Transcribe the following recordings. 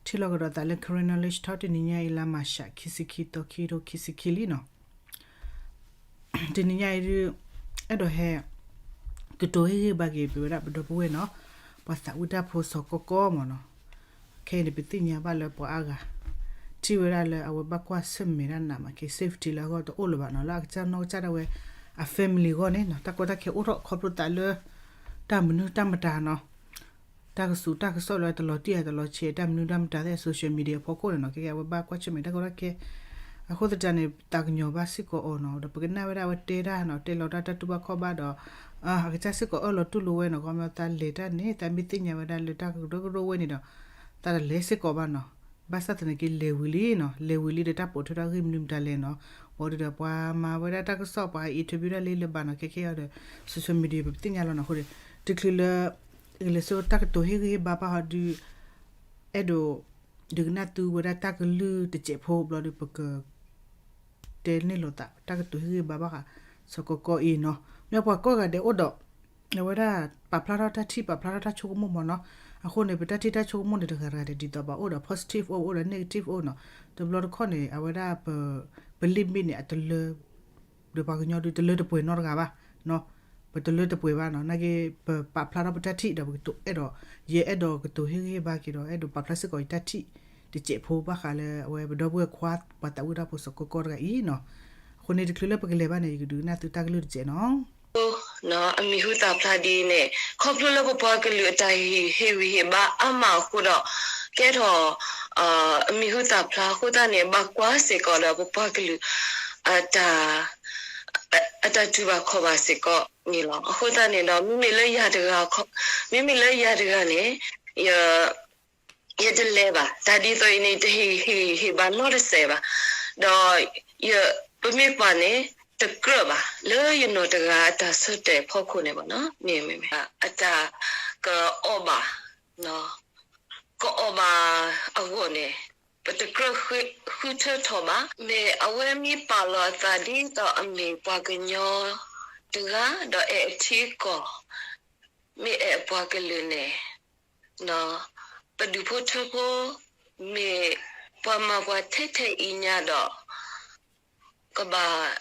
ထံၣ်လိာ်ကဒီးသးလၢ Karen Knowledge Talk တနံၤညါအံၤ လါမၢ်ၡး ခံဆံခံသီ ခံကထိခံဆံခံလံနီၤ. တနံၤညါအံၤဒုး အဲၣ်ဒိးဟဲ ကတိၤဟ့ၣ်ဂံၢ်ဘါက့ၤ ပဝဲဒၣ်ပဒီပုၢ်ဝဲၢ်နီၤ, ပှၤသးဝံၣ်တၢ်ဖိစီၤကီကီမ့ၢ်နီၤ. ခဲအံၤန့ၣ် ပသ့ၣ်ညါဘၣ်လၢပှၤအါဂၤ ထံၣ်ဝဲဒၣ်လၢအဝဲဘၣ်ကွၢ်ဆၢၣ်မဲာ်တၢ်နးမးက့ၤ safety လၢအဂီၢ်တအိၣ်လၢၤဘၣ်နီၤ, လၢအကစၢ်နီၢ်ကစၢ်ဒၣ်ဝဲ အ family အဂီၢ်န့ၣ်နီၤ, တၢ်ကီတၢ်ခဲအိၣ်ထီၣ်ခီဖျိသးလၢ တၢ်မနုၤတၢ်မတၤနီၤ, တၢ်ကစူးတၢ်ကစီၣ်လၢတလီၤတံၢ်အတလီၤဆဲး တၢ်မနုၤတၢ်မတၤသ့ၣ် social media ဖီခိၣ်န့ၣ်နီၤ, ခဲကဲအဝဲဘၣ်ကွၢ်ဆၢၣ်မဲာ်တၢ်ကီတၢ်ခဲ အဃိသတးန့ၣ် ပသးကညီၤဘၣ်စ့ၢ်ကီးအီၤနီၤ, ဒီးပကနၣ်ဝဲဒၣ်အဝဲတဲတၢ်နီၤ, တဲလီၤတၢ်တၢ်တူၢ်ဘၣ်ခီၣ်ဘၣ်ဒီး အကစၢ်စ့ၢ်ကီးအၢၣ်လီၤတူၢ်လိာ်ဝဲနီၤ, ခီမ့ၢ်သးလဲၤတၢ်န့ၣ် သးမ့ၢ်သ့ၣ်ညါဝဲဒၣ်လၢတၢ်ကရၢကရိဝဲန့ၣ်ဒီး သးတလဲၤစ့ၢ်ကီးဘၣ်နီၤ, ဘၣ်ဆၣ်သနာ်က့လဲၤဝံၤလံနီၤ, လဲၤဝံၤလံဒီးတၢ်ပိာ်ထွဲထီၣ်ဂ့ၢ်မနုၤမတၤလဲၣ်နီၤ, ဘၣ်ဒီးပှၤမၤဝဲဒၣ်တၢ်ကစီၣ် ပှၤ interview ဒၣ်လၢလၢဘၣ်နီၤ, ခဲခဲအံၤဒီး social media ပသ့ၣ်ညါလီၤနီၤ, အဃိဒီး တချုးလၢ ကလဲၤဆူတၢ်ကတိၤဟ့ၣ်ဂံၢ်ဟ့ၣ်ဘါဘၣ်ဟီဒုး အဲၣ်ဒိး ဒုးကနၣ်သုဝဲဒၣ်တၢ်ကလုၢ်တစဲးဖိဘျီဒီး ပက တဲန့ၢ်လိာ်သး တၢ်ကတိၤဟ့ၣ်ဂံၢ်ဘါဘၣ်ဃး စီၤကီကီအံၤနီၤ, မ့ၢ်ပှၤကိးဂၤဒဲးအိၣ်ဒီး အဝဲဒၣ်ပာ်ဖျါထီၣ်တၢ်ထံၣ် ပာ်ဖျါထီၣ်တၢ်ဆိကမိၣ်မ့ၢ်နီၤ, အဃိန့ၣ် ပတၢ်ထံၣ်တၢ်ဆိကမိၣ်န့ၣ် တဂၤတဂၤန့ၣ် ဒ်သိးပှၤအိၣ်ဒီး positive အိၣ် အိၣ်ဒီး negative အိၣ်နီၤ, တဘျီတခီၣ်န့ၣ် အဝဲဒၣ် ပ limit န့ၣ် အတလၢ ဒီးပှၤကညီဒုးတလၢတပှဲၤနီတဂၤဘၣ်နီၤ, ပတလၢတပှဲၤဘၣ်နီၤ, နာ်က့ ပပာ်ဖျါထီၣ်ပတၢ်ထံၣ်ဒီးပကတိၤအဲၣ်ဒိး ယအဲၣ်ဒိးကတိၤဟ့ၣ်ဂံၢ်ဟ့ၣ်ဘါက့ၤဒီး အဲၣ်ဒိးပာ်ဖျါစ့ၢ်ကီးယတၢ်ထံၣ်တစဲးဖိဘၣ်ဃးလၢအဝဲပဒီပုၢ်ဝဲၢ်ခွါ ပှၤသးဝံၣ်တၢ်ဖိစီၤကီကီတဂၤအံၤနီၤ, အဃိန့ၣ်တချုးလၢပကလဲၤဘၣ်န့ၣ် ယကဒုးကနၣ်သုတၢ်ကလုၢ်တစဲးနီၤ. အမံၤဟူသၣ်ဖျါဒ်န့ၣ် ခီဖျိလၢပပှၤကလုာ်အတၢ်ဟ့ၣ်ဂံၢ်ဟ့ၣ်ဘါအါမးအဃိဒီး ကဲထီၣ် အမံၤဟူသၣ်ဖျါအဃိသတးန့ၣ် ဘၣ်ကွၢ်စ့ၢ်ကီးဒီးပပှၤကလုာ် အတၢ် အတၢ်တူၢ်ဘၣ်ခီၣ်ဘၣ်စ့ၢ်ကီးန့ၣ်လီၤ. အဃိသတးန့ၣ်ဒီး မ့မ့ၢ်လၢယၤတဂၤ မ့မ့ၢ်လၢယၤတဂၤန့ၣ် ယ ယတလဲၤဘၣ်. တၢ်ဒ်သိးအံၤန့ၣ် တဟ့ၣ်ဂံၢ်ဟ့ၣ်ဘါနီတစဲးဘၣ်. ဒီးယ ပမ့ၢ်ကွၢ်န့ၣ် တကြၢးဘၣ် လၢယနီၢ်တဂၤအတၢ်ဆၢတဲာ်ဖီခိၣ်န့ၣ်ဘၣ်နီၤ, မ့ၢ် မ့ၢ် အတၢ်ကအီၣ်ဘၣ် ကအီၣ်ဘၣ်အဂီၢ်န့ၣ် ပတကြၢးဃုထၢထီၣ်ဘၣ်. မ့ၢ်အဝဲမ့ၢ်ပာ်လီၤအသးဒ်သိးအမ့ၢ်ပှၤကညီတဂၤ ဒီးအဲၣ်အထံအကီၢ် မ့ၢ်အဲၣ်အပှၤကလုာ်န့ၣ် ပဒူၣ်ဖိထၢဖိ မ့ၢ်ပှၤမၤပှၤထဲထဲအံၤညါဒီး ကဘၣ်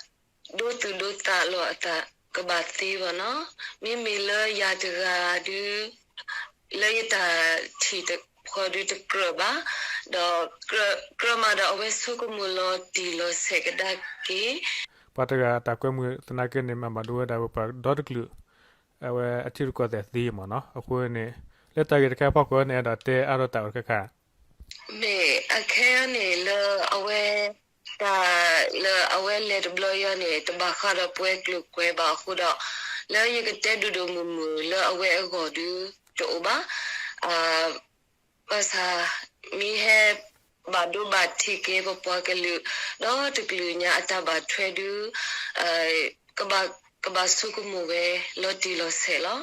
ဒိသူၣ်ဒိသးလီၤအသး ကဘၣ်သ့ဘၣ်နီၤ. မ့မ့ၢ်လၢယၤတဂၤဒုး လၢယတၢ်ထံၣ်တခီဒုးတကြၢးဘၣ်, ဒီးကြၢးမးဒီးအဝဲဆိကမိၣ်လီၤတံၢ်လီၤဆဲးကဒါက့ၤ ပှၤတဂၤတၢ်ကွဲမုာ်သနာ်က့န့ၣ် မၤဘၣ်ဒိဝဲဒၣ်ဝဲပှၤဒီတကလုာ် အဝဲအထံရူၢ်ကီၢ်သဲးသ့မ့ၢ်နီၤ. အဃိန့ၣ် လၢတၢ်ဂ့ၢ်တခါဖီခိၣ်န့ၣ် အဲၣ်ဒိးတဲအါထီၣ်တၢ်အိၣ်တခါခါ မ့ၢ်အခဲအံၤန့ၣ်လၢအဝဲ တၢ်လၢအဝဲလဲၤတဘျီအံၤန့ၣ် တဘၣ်ဃးဒီးပဝဲကျိၤကွဲဘၣ်အဃိဒီး လၢယကတဲဒိၣ်ဒိၣ်မုၢ်မုၢ်လၢအဝဲအဂီၢ်ဒုးတအိၣ်ဘၣ်. ဘၣ်ဆၣ် မ့ၢ်ဟဲဘၣ်ဒိဘၣ်ထံးက့ၤပပှၤကလုာ် ဒီတကလုာ်ညါအတၢ်ဘၣ်ထွဲဒုး ကဘၣ်ဆိကမိၣ်ဝဲလီၤတံၢ်လီၤဆဲးလီၤ.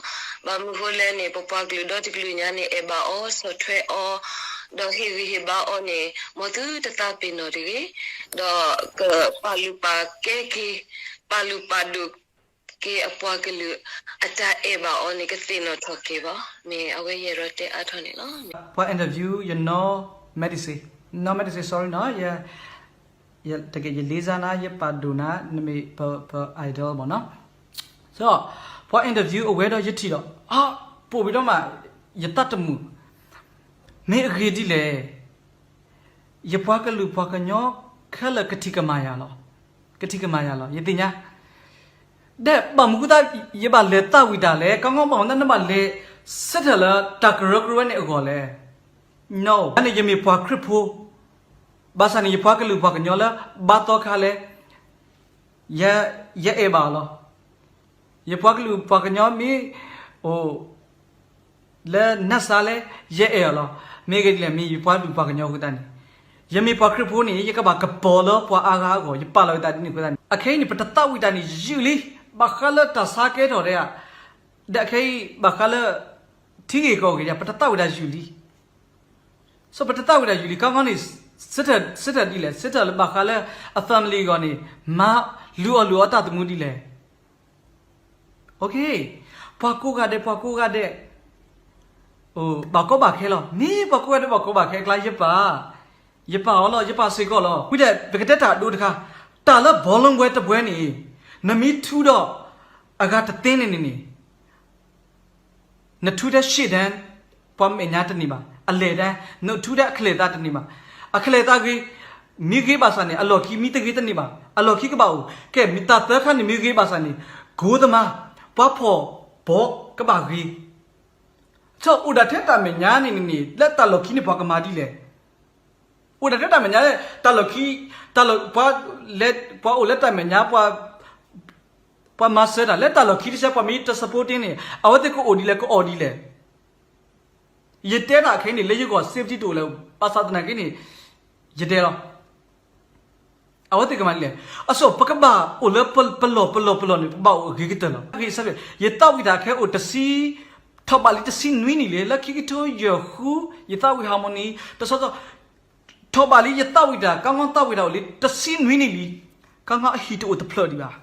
ဘၣ်မနုၤဃိလဲၣ်န့ၣ် ပပှၤကလုာ်ဒီတကလုာ်ညါန့ၣ် အဲၣ်ဘၣ်အီၤ ဆီၣ်ထွဲအီၤ ဒီးဟ့ၣ်ဂံၢ်ဟ့ၣ်ဘါအီၤန့ၣ် မ်သုတသးပ့ၤနီၣ်တဂ့ၤ, ဒီးကပာ်လုၢ်ပာ်ကဲက့ၤ ပာ်လုၢ်ပာ်ဒိၣ်က့ၤအပှၤကလုာ် အတၢ်အဲၣ်ဘၣ်အီၤန့ၣ် ကသ့ၣ်နီၣ်ထီၣ်က့ၤဘၣ်. မ့ၢ်အဝဲယအဲၣ်ဒိးတဲအါထီၣ်န့ၣ်လီၤ. ပှၤ interview ယနီၢ် medicine နီၢ် medicine sorry နီၤ တကယ် ယလေးစားနၤ ယပာ်ဒိၣ်နၤ နမ့ၢ်ပ ပ idol မ့ၢ်နီၤ. ဒီး ပှၤ interview အဝဲဒီးယထံၣ်ဒီး အါ ပိာ်ဝံၤဒီးမး ယသးတမုာ် မ့ၢ်အဂ့ၢ်ဒ်လဲၣ် ယပှၤကလုာ်ပှၤကညီခဲလၢာ်ကထံၣ်ကမၤယၤလီၤ. ကထံၣ်ကမၤယၤလီၤ ယသ့ၣ်ညါ ဒီးဘၣ်မနုၤဃိသတး ယဘၣ်လဲၤသးဝံၣ်တၢ်လဲၣ် ကီကီဘၣ်မနုၤနဘၣ်လဲၤ ဆၢထၢၣ်လၢတၢ်ကရၢကရိဝဲန့ၣ်အဂီၢ်လဲၣ်. န့ၣ်ယမ့ၢ်ပှၤခရံာ်ဖိ ဘၣ်ဆၣ်န့ၣ် ယပှၤကလုာ်ပှၤကညီလၢ ဘါသီခါလဲၣ် ယ ယအဲၣ်ဘၣ်အီၤလီၤ. ယပှၤကလုာ်ပှၤကညီမ့ၢ် အိၣ် လၢနၢ်စါလဲၣ် ယအဲၣ်အီၤလီၤ. မ့ၢ်ဂ့ၢ်ဒ်လဲၣ် မ့ၢ်ယပှၤကလုာ်ပှၤကညီအဃိသတးန့ၣ် ယမ့ၢ်ပှၤခရံာ်ဖိန့ၣ် ယကဘၣ်ကပီၤလၢပှၤအါဂၤအဂီၢ် ယပာ်လီၤယသးဒ်န့ၣ်အဃိသတးန့ၣ် အခဲအံၤန့ၣ် ပတသးဝံၣ်တၢ်န့ၣ်ယုာ်လံ ဘၣ်ဃးလၢတၢ်ဆါကဲထီၣ်ဒဲးဧါ ဒီးအခဲအံၤ ဘၣ်ဃးလၢ ထံဂ့ၢ်ကီၢ်ဂ့ၢ်ဒ် ပတသးဝံၣ်တၢ်ယုာ်လံ so ပတသးဝံၣ်တၢ်ယုာ်လံ ကီကီန့ၣ် ဆၢထၢၣ် ဆၢထၢၣ်ဒ်လဲၣ် ဆၢထၢၣ်လၢဘၣ်ဃးလၢအ family အဂီၢ်န့ၣ် မၤလုၢ်အီၣ်လုၢ်အီတၢ်သမူဒ်လဲၣ်. ပှၤကိးဂၤဒဲး ပှၤကိးဂၤဒဲး ဘၣ်ကီဘၣ်ခဲလီၤ. မ့ၢ်ပှၤကိးဂၤဒဲးဘၣ်ကီဘၣ်ခဲအကျါ ယပာ်, ယပာ်အီၤလီၤ, ယပာ်စ့ၢ်ကီးလီၤ. ဝံၤဒီး ပကတဲတၢ်အဒိတခါ, တၢ်လၢ ဘောလုံးပွဲ တပွဲန့ၣ် နမ့ၢ်ထုဒီး အဂၤတသ့န့ၣ်န့ၣ်န့ၣ် နထုထဲ ရှေ့တန်း ပှၤမဲာ်ညါတန့ၢ်ဘၣ်, အလယ်တန်း နထုထဲအကလဲၤသးတန့ၢ်ဘၣ်. အကလဲၤသးဂ့ၤ, မ့ၢ်ဂ့ၤဘၣ်ဆၣ်န့ၣ် အလီၢ်ခံမ့ၢ်တဂ့ၤတန့ၢ်ဘၣ်, အလီၢ်ခံကဘၣ်အိၣ်. ကဲ မ့ၢ်တၢ်သၢခါန့ၣ်မ့ၢ်ဂ့ၤဘၣ်ဆၣ်န့ၣ် ကိးသမါ, ပှၤဖီၣ်ဘီကဘၣ်ဂ့ၤ. ဆီၣ် အိၣ်ဒၣ်ထဲတၢ်မဲာ်ညါန့ၣ်န့ၣ် လၢတၢ်လီၢ်ခံန့ၣ် ပှၤကမၤဒ်လဲၣ်. အိၣ်ဒၣ်ထဲတၢ်မဲာ်ညါ တၢ်လီၢ်ခံ, တၢ်လီၢ်, ပှၤလဲၤ, ပှၤအိၣ်လၢတၢ်မဲာ်ညါ ပှၤ, ပှၤမၤစၢၤတၢ်လၢတၢ်လီၢ်ခံတဆၢ ပှၤမ့ၢ်တ supporting န့ၣ် အဝဲသ့ၣ်ကအိၣ်ဒ်လဲၣ် ကအီၣ်ဒ်လဲၣ်. ယတဲတၢ်ခဲအံၤန့ၣ် လၢယဂီၢ် safety တအိၣ်လၢၤ, ဘၣ်ဆၣ်သနာ်က့န့ၣ် ယတဲလီၤ. အဝဲသ့ၣ်ကမၤဒ်လဲၣ်. အဆီၣ် ပကဘၣ်အိၣ်လၢပလီၢ်ပလီၢ်ပလီၢ်န့ၣ် ပဘၣ်အိၣ်အဂ့ၤကတၢၢ်လီၤ. အဂ့ၢ်ဆၢဖဲ ယသးဝံၣ်တၢ်ခဲအိၣ်တဆံ, ထီၣ်ဘးလံတဆံနွံနံၣ်လံ, လၢခံကထိယဲၢ်ဃု ယသးဝံၣ် harmony တဆီဆီ, ထီၣ်ဘးလံ ယသးဝံၣ်တၢ် ကါငီသးဝံၣ်တၢ်အိၣ်လံ တဆံနွံနံၣ်လံ. ကါငီအဟံၣ်တအိၣ်တဖျၢၣ်ဒံးဘၣ်.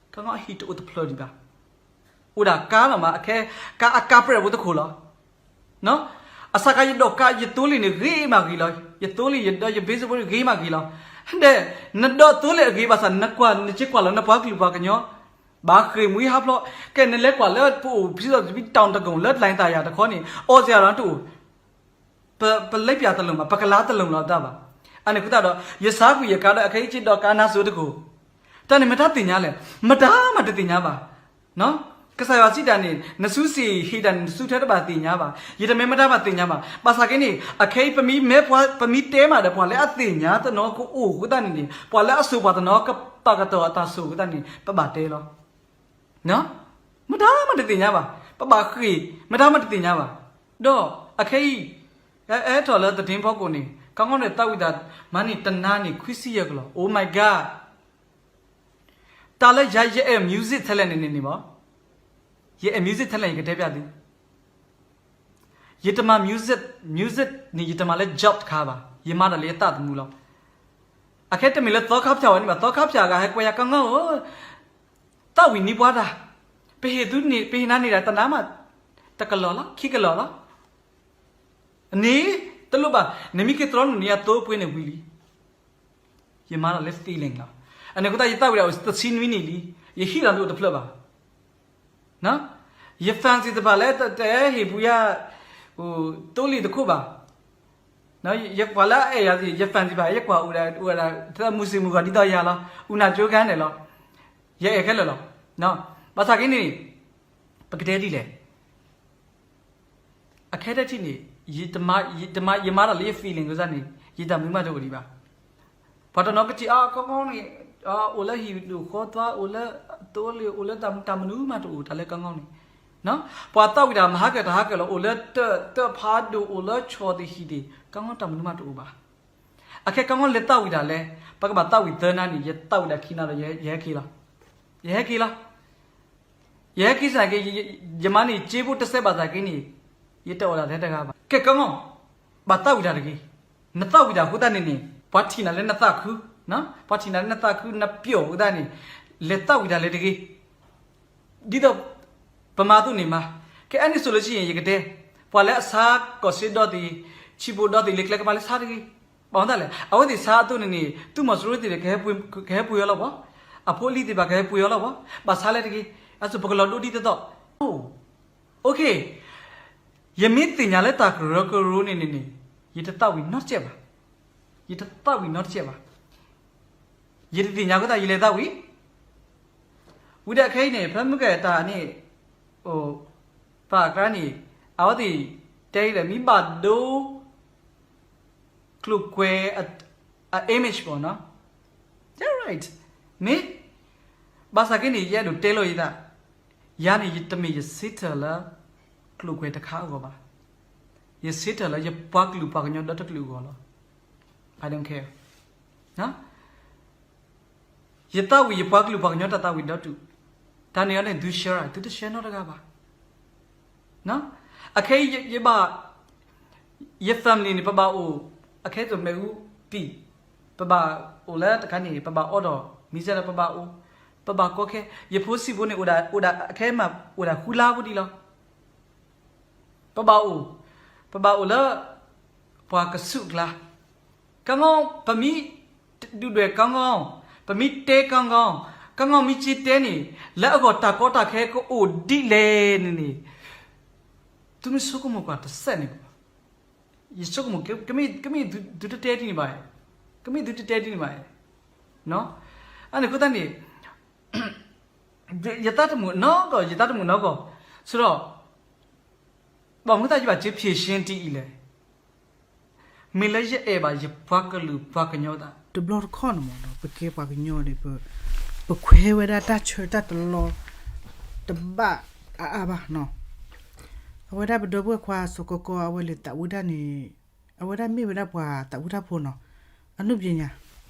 ကါငီအဟံၣ်တအိၣ်တဖျၢၣ်ဒံးဘၣ်. အိၣ်ဒၣ်ကါလီၤမး အခဲ, ကါအကါပြဲၣ်ဖိတခိၣ်လီၤ. အစးခါယဒိးကါ ယသိလ့ၣ်န့ၣ် ဂ့ၤမးဂ့ၤလီၤ. ယသိလ့ၣ်ယဒိး ယ basic ဖိန့ၣ် ဂ့ၤမးဂ့ၤလီၤ. ဒီး နဒိးသိလ့ၣ်အဂ့ၤဘၣ်ဆၣ် နကွၢ်နစ့ကွၢ်လီၤ နပှၤကလုာ်ပှၤကညီ ဘၣ်ဃ့ၢ်မှံဟးဖျိး. ကဲ နလဲၤကွၢ်လၢပအိၣ်ဖံးစီၣ်တဘံ တောင်ဒဂုံ လၢတလၤသးယၤတခီန့ၣ် အီစ့ၢ်အီတအိၣ် ပ, ပလ့ပၠးတလိၤဘၣ်, ပကလါတလိၤလီၤတၢ်ဘၣ်. အန့ၣ်အဃိသတးဒီး ယစးကွံာ်ယကါဒီး အခဲအံၤက့ၤဒိးကါနါစိၤတခိၣ်, တၢ်န့ၣ်မ့ၢ်တၢ်သ့ၣ်ညါလဲၣ်, မတၤမးတသ့ၣ်ညါဘၣ်. ကစၢ်ယွၤစံးတၢ်န့ၣ် နစုစ့ၢ်ဟ့ၣ်တၢ်န့ၣ် နစုထဲတဘၣ်သ့ၣ်ညါဘၣ်. ယတမ့ၢ်မတၤမးသ့ၣ်ညါဘၣ်. ဘၣ်ဆၣ်က့န့ၣ် အခဲအံၤပမ့ၢ်မဲပှၤ ပမ့ၢ်တဲမးဒီး ပှၤလၢအသ့ၣ်ညါတနီၤကအိၣ်အဃိသတးန့ၣ်န့ၣ် ပှၤလၢအစိာ်ပှၤတနီၤကပာ်ကတီၢ်အတၢ်စိာ်အဃိသတးန့ၣ် ပဘၣ်တဲလီၤ. မတၤမးတသ့ၣ်ညါဘၣ်. ပဘၣ်ဃ့ၢ်, မတၤမးတသ့ၣ်ညါဘၣ်. ဒီးအခဲအံၤ အဲၣ်ထီၣ်လၢသထ့ဖီခိၣ်န့ၣ် ကါငီန့ၣ်သးဝံၣ်တၢ်မၤန့ၢ်တနၤန့ၣ် ခွံဆံယဲၢ်ကလီၢ်. Oh my God. တၢ်လၢယၤ ယအဲၣ် music talent န့ၣ်န့ၣ်န့ၣ်ဘၣ်, ယအဲၣ် music talent ယကတဲပျးသု, ယတမၤ music, music န့ၣ် ယတမၤလၢ job တခါဘၣ်, ယမၤတၢ်လၢယသးသမူလီၤ. အခဲတမ့ၢ်လၢသီခါဖၠၣ်ဝဲန့ၣ်ဘၣ်, သီခါဖၠၣ်အဂၤဟဲကွဲယၤ ကါငီဧၢ, သးဝံၣ်န့ၢ်ပှၤတၢ်, ပဟ့ၣ်သုန့ၣ် ပဟ့ၣ်နၤန့ၣ်ဒၣ်တနၤမး တကလီၢ်လီၤ ခံကလီၢ်လီၤ. န့ၣ် တလိၣ်ဘၣ်, နမ့ၢ်က့ၤတြီနုာ်န့ၢ်ယၤသိပှ့ၤန့ၣ်ဝံၤလံ. ယမၤတၢ်လၢ feeling လီၤ. အန့ၣ်အဃိသတး ယသးဝံၣ်ဒၣ်အိၣ်တဆံနွံနံၣ်လံ, ယဟံၣ်လီၤဒိၣ်တဖျၢၣ်ဘၣ်. ယ fans တဖၣ်လၢတဟ့ၣ်ပူၤယၤ သိလ့ၣ်တခိၣ်ဘၣ်. ယပှၤလၢအအဲၣ်ယၤသ့ၣ် ယ fans တဖၣ် ယကွၢ်အိၣ်ဒၣ် အိၣ်ဒၣ် မုၢ်စ့ၢ်မုၢ်ဂီၤဒ်သိးယၤလီၤ, အူနၢ်ကၠိကါန့ၣ်လီၤ. ယအဲၣ်ခဲလၢာ်လီၤ. ဘၣ်ဆၣ်က့န့ၣ် ပကတဲဒ်လဲၣ် အခဲတထံၣ်န့ၣ် ယမၤတၢ်လၢယ feeling ကစၢ်န့ၣ် ယတၢ်မနုၤမးတအိၣ်ဒံးဘၣ်. ပှၤတနီၤကထံၣ်အကီကီန့ၣ် အိၣ်လၢဟံၣ်ဒိၣ်ဃီသွါ အိၣ်လၢသိလ့ၣ် အိၣ်လၢတၢ်မနုၤမးတအိၣ် တၢ်လၢကီကီန့ၣ်. ပှၤသးဝံၣ်တၢ်မၤဟးကၢၣ်တၢ်ဟးကၢၣ်လီၤ အိၣ်လၢတၢ်ဖးဒိၣ် အိၣ်လၢဆီၣ်သ့ၣ်ဟံၣ်သ့ၣ် ကီကီတၢ်မနုၤမးတအိၣ်ဘၣ်. အခဲကီကီလဲၤသးဝံၣ်တၢ်လဲၣ်, ပကဘၣ်သးဝံၣ်သၢနၤန့ၣ် ယသးဝံၣ်တၢ်ခံနၤဒီး ယဟဲက့ၤလီၤ. ယဟဲက့ၤလီၤ. ယဟဲက့ၤစ့ၢ်ကီး ယမၤန့ၢ်စ့ဖိတစဲးဘၣ်ဆၣ်က့န့ၣ် ယတအီၣ်ဒၣ်ထဲတဂၤဘၣ်. ကဲကီကီ ဘၣ်သးဝံၣ်တၢ်တဂ့ၤ. နသးဝံၣ်တၢ်အဃိသတးန့ၣ်န့ၣ် ပှၤထံၣ်နၤလၢနသးခု, ပှၤထံၣ်နၤလၢနသးခု နပျီၣ်အဃိသတးန့ၣ် လဲၤသးဝံၣ်တၢ်လၢတဂ့ၤ. ဒ်သိးပမၤအသိးန့ၣ်မၤ. ကဲ အဲၣ်န့ၣ် solution ယကတဲ, ပှၤလၢအဆါကီၢ်စ့ဒီသ့ၣ်, ဆံးဖိဒီသ့ၣ် လၢကျဲကပၤလၢဆါတဂ့ၤ. ဘၣ်မနုၤလဲၣ်, အဝဲသ့ၣ်ဆါအသိးန့ၣ်န့ၣ် သုးမီၤစိရိၤသ့ၣ် ကဟဲပှ့ၤအီၤလီၤဘၣ်, အဖိအလံၤသ့ၣ်တဖၣ် ကဟဲပှ့ၤအီၤလီၤဘၣ်, ဘၣ်ဆါလၢတဂ့ၤ. အသိးပကလီၤဒိဒ်သိးသိး OK, ယမ့ၢ်သ့ၣ်ညါလၢတၢ်ကရၢကရိန့ၣ်န့ၣ်န့ၣ် ယတသးဝံၣ်နီတစဲးဘၣ်. ယတသးဝံၣ်နီတစဲးဘၣ်. ယတသ့ၣ်ညါအဃိသတး ယလဲၤသးဝံၣ်. ဝံၤဒီးခဲအံၤန့ၣ် ဖဲမုၢ်ကဲတၢ်န့ၣ် ပာ်အကျါန့ၣ် အဝဲသ့ၣ်တဲအံၤလၢ မ့ၢ်ဘၣ်ဒိ ကျိၤကွဲ အ image ပေါ့နော်. That's right. မ့ၢ် ဘၣ်ဆၣ်က့န့ၣ် ယအဲၣ်ဒိးတဲလိာ်ယသး, ယၤန့ၣ် ယတမ့ၢ်ယ settle လၢ ကျိၤကွဲတခါအဂီၢ်ဘၣ်. ယ settle လၢယပှၤကလုာ်ပှၤကညီဒီတကလုာ်အဂီၢ်လီၤ. I don't care. ယသးဝံၣ်ယပှၤကလုာ်ပှၤကညီတၢ်သးဝံၣ်ဒီတူၢ်, တၢ်န့ၣ်အီၤန့ၣ် သု share သုတ share နီတဂၤဘၣ်. အခဲအံၤယဘၣ်, ယ family န့ၣ် ပဘၣ်အိၣ်, အခဲအံၤမ့ၣ်အူတံၢ်, ပဘၣ်အိၣ်လၢတခါန့ၣ် ပဘၣ်အီဒီး မ့ၢ်စဲဒီး ပဘၣ်အိၣ်, ပဘၣ်ကီခဲ, ယဖိဆံးဖိန့ၣ် အိၣ်ဒၣ်, အိၣ်ဒၣ်အခဲမး အိၣ်ဒၣ်ဃုလါဖိဒံးလီၤ. ပဘၣ်အိၣ်, ပဘၣ်အိၣ်လၢ ပှၤကဆူးအကျါ, ကီ, ပမ့ၢ်ဒုၣ်ဒွဲၣ်ကီကီ, ပမ့ၢ်တဲကီကီ, ကီကီမ့ၢ်က့ၤတဲန့ၣ် လၢအဂီၢ်တၢ်ကီတၢ်ခဲကအိၣ်ဒ်လဲၣ်န့ၣ်န့ၣ်, သုမ့ၢ်ဆိကမိၣ်ကွၢ်တစဲးန့ၣ်, ယဆိကမိၣ် ကမ့ၢ်သုတတဲဒ်န့ၣ်ဘၣ်, ကမ့ၢ်သုတတဲဒ်န့ၣ်ဘၣ်, အန့ၣ်အဃိသတးန့ၣ် ယသးတမုာ်နီတဂီၢ်, ယသးတမုာ်နီတဂီၢ်, ဆိဒီး ဘၣ်မနုၤသးယဘၣ်စ့ဖြေရှင်းတၢ်အံၤလဲၣ်, မ့ၢ်လၢယအဲၣ်ဘၣ်ယပှၤကလုာ်ပှၤကညီသး, တဘျီတခီၣ်န့ၣ်မ့ၢ်နီၤ ပကဲပှၤကညီန့ၣ် ပခွဲးဝဲဒၣ်တၢ်ဆၢတၢ်တလီ တဘၣ်အါအါဘၣ်နီၤ, အဝဲဒၣ်ပဒီပုၢ်ဝဲၢ်ခွါစီၤကီကီ အဝဲလဲၤသးဝံၣ်တၢ်န့ၣ်, အဝဲဒၣ်မ့ၢ်ဝဲဒၣ်ပှၤသးဝံၣ်တၢ်ဖိနီၤ, အနုပညာ,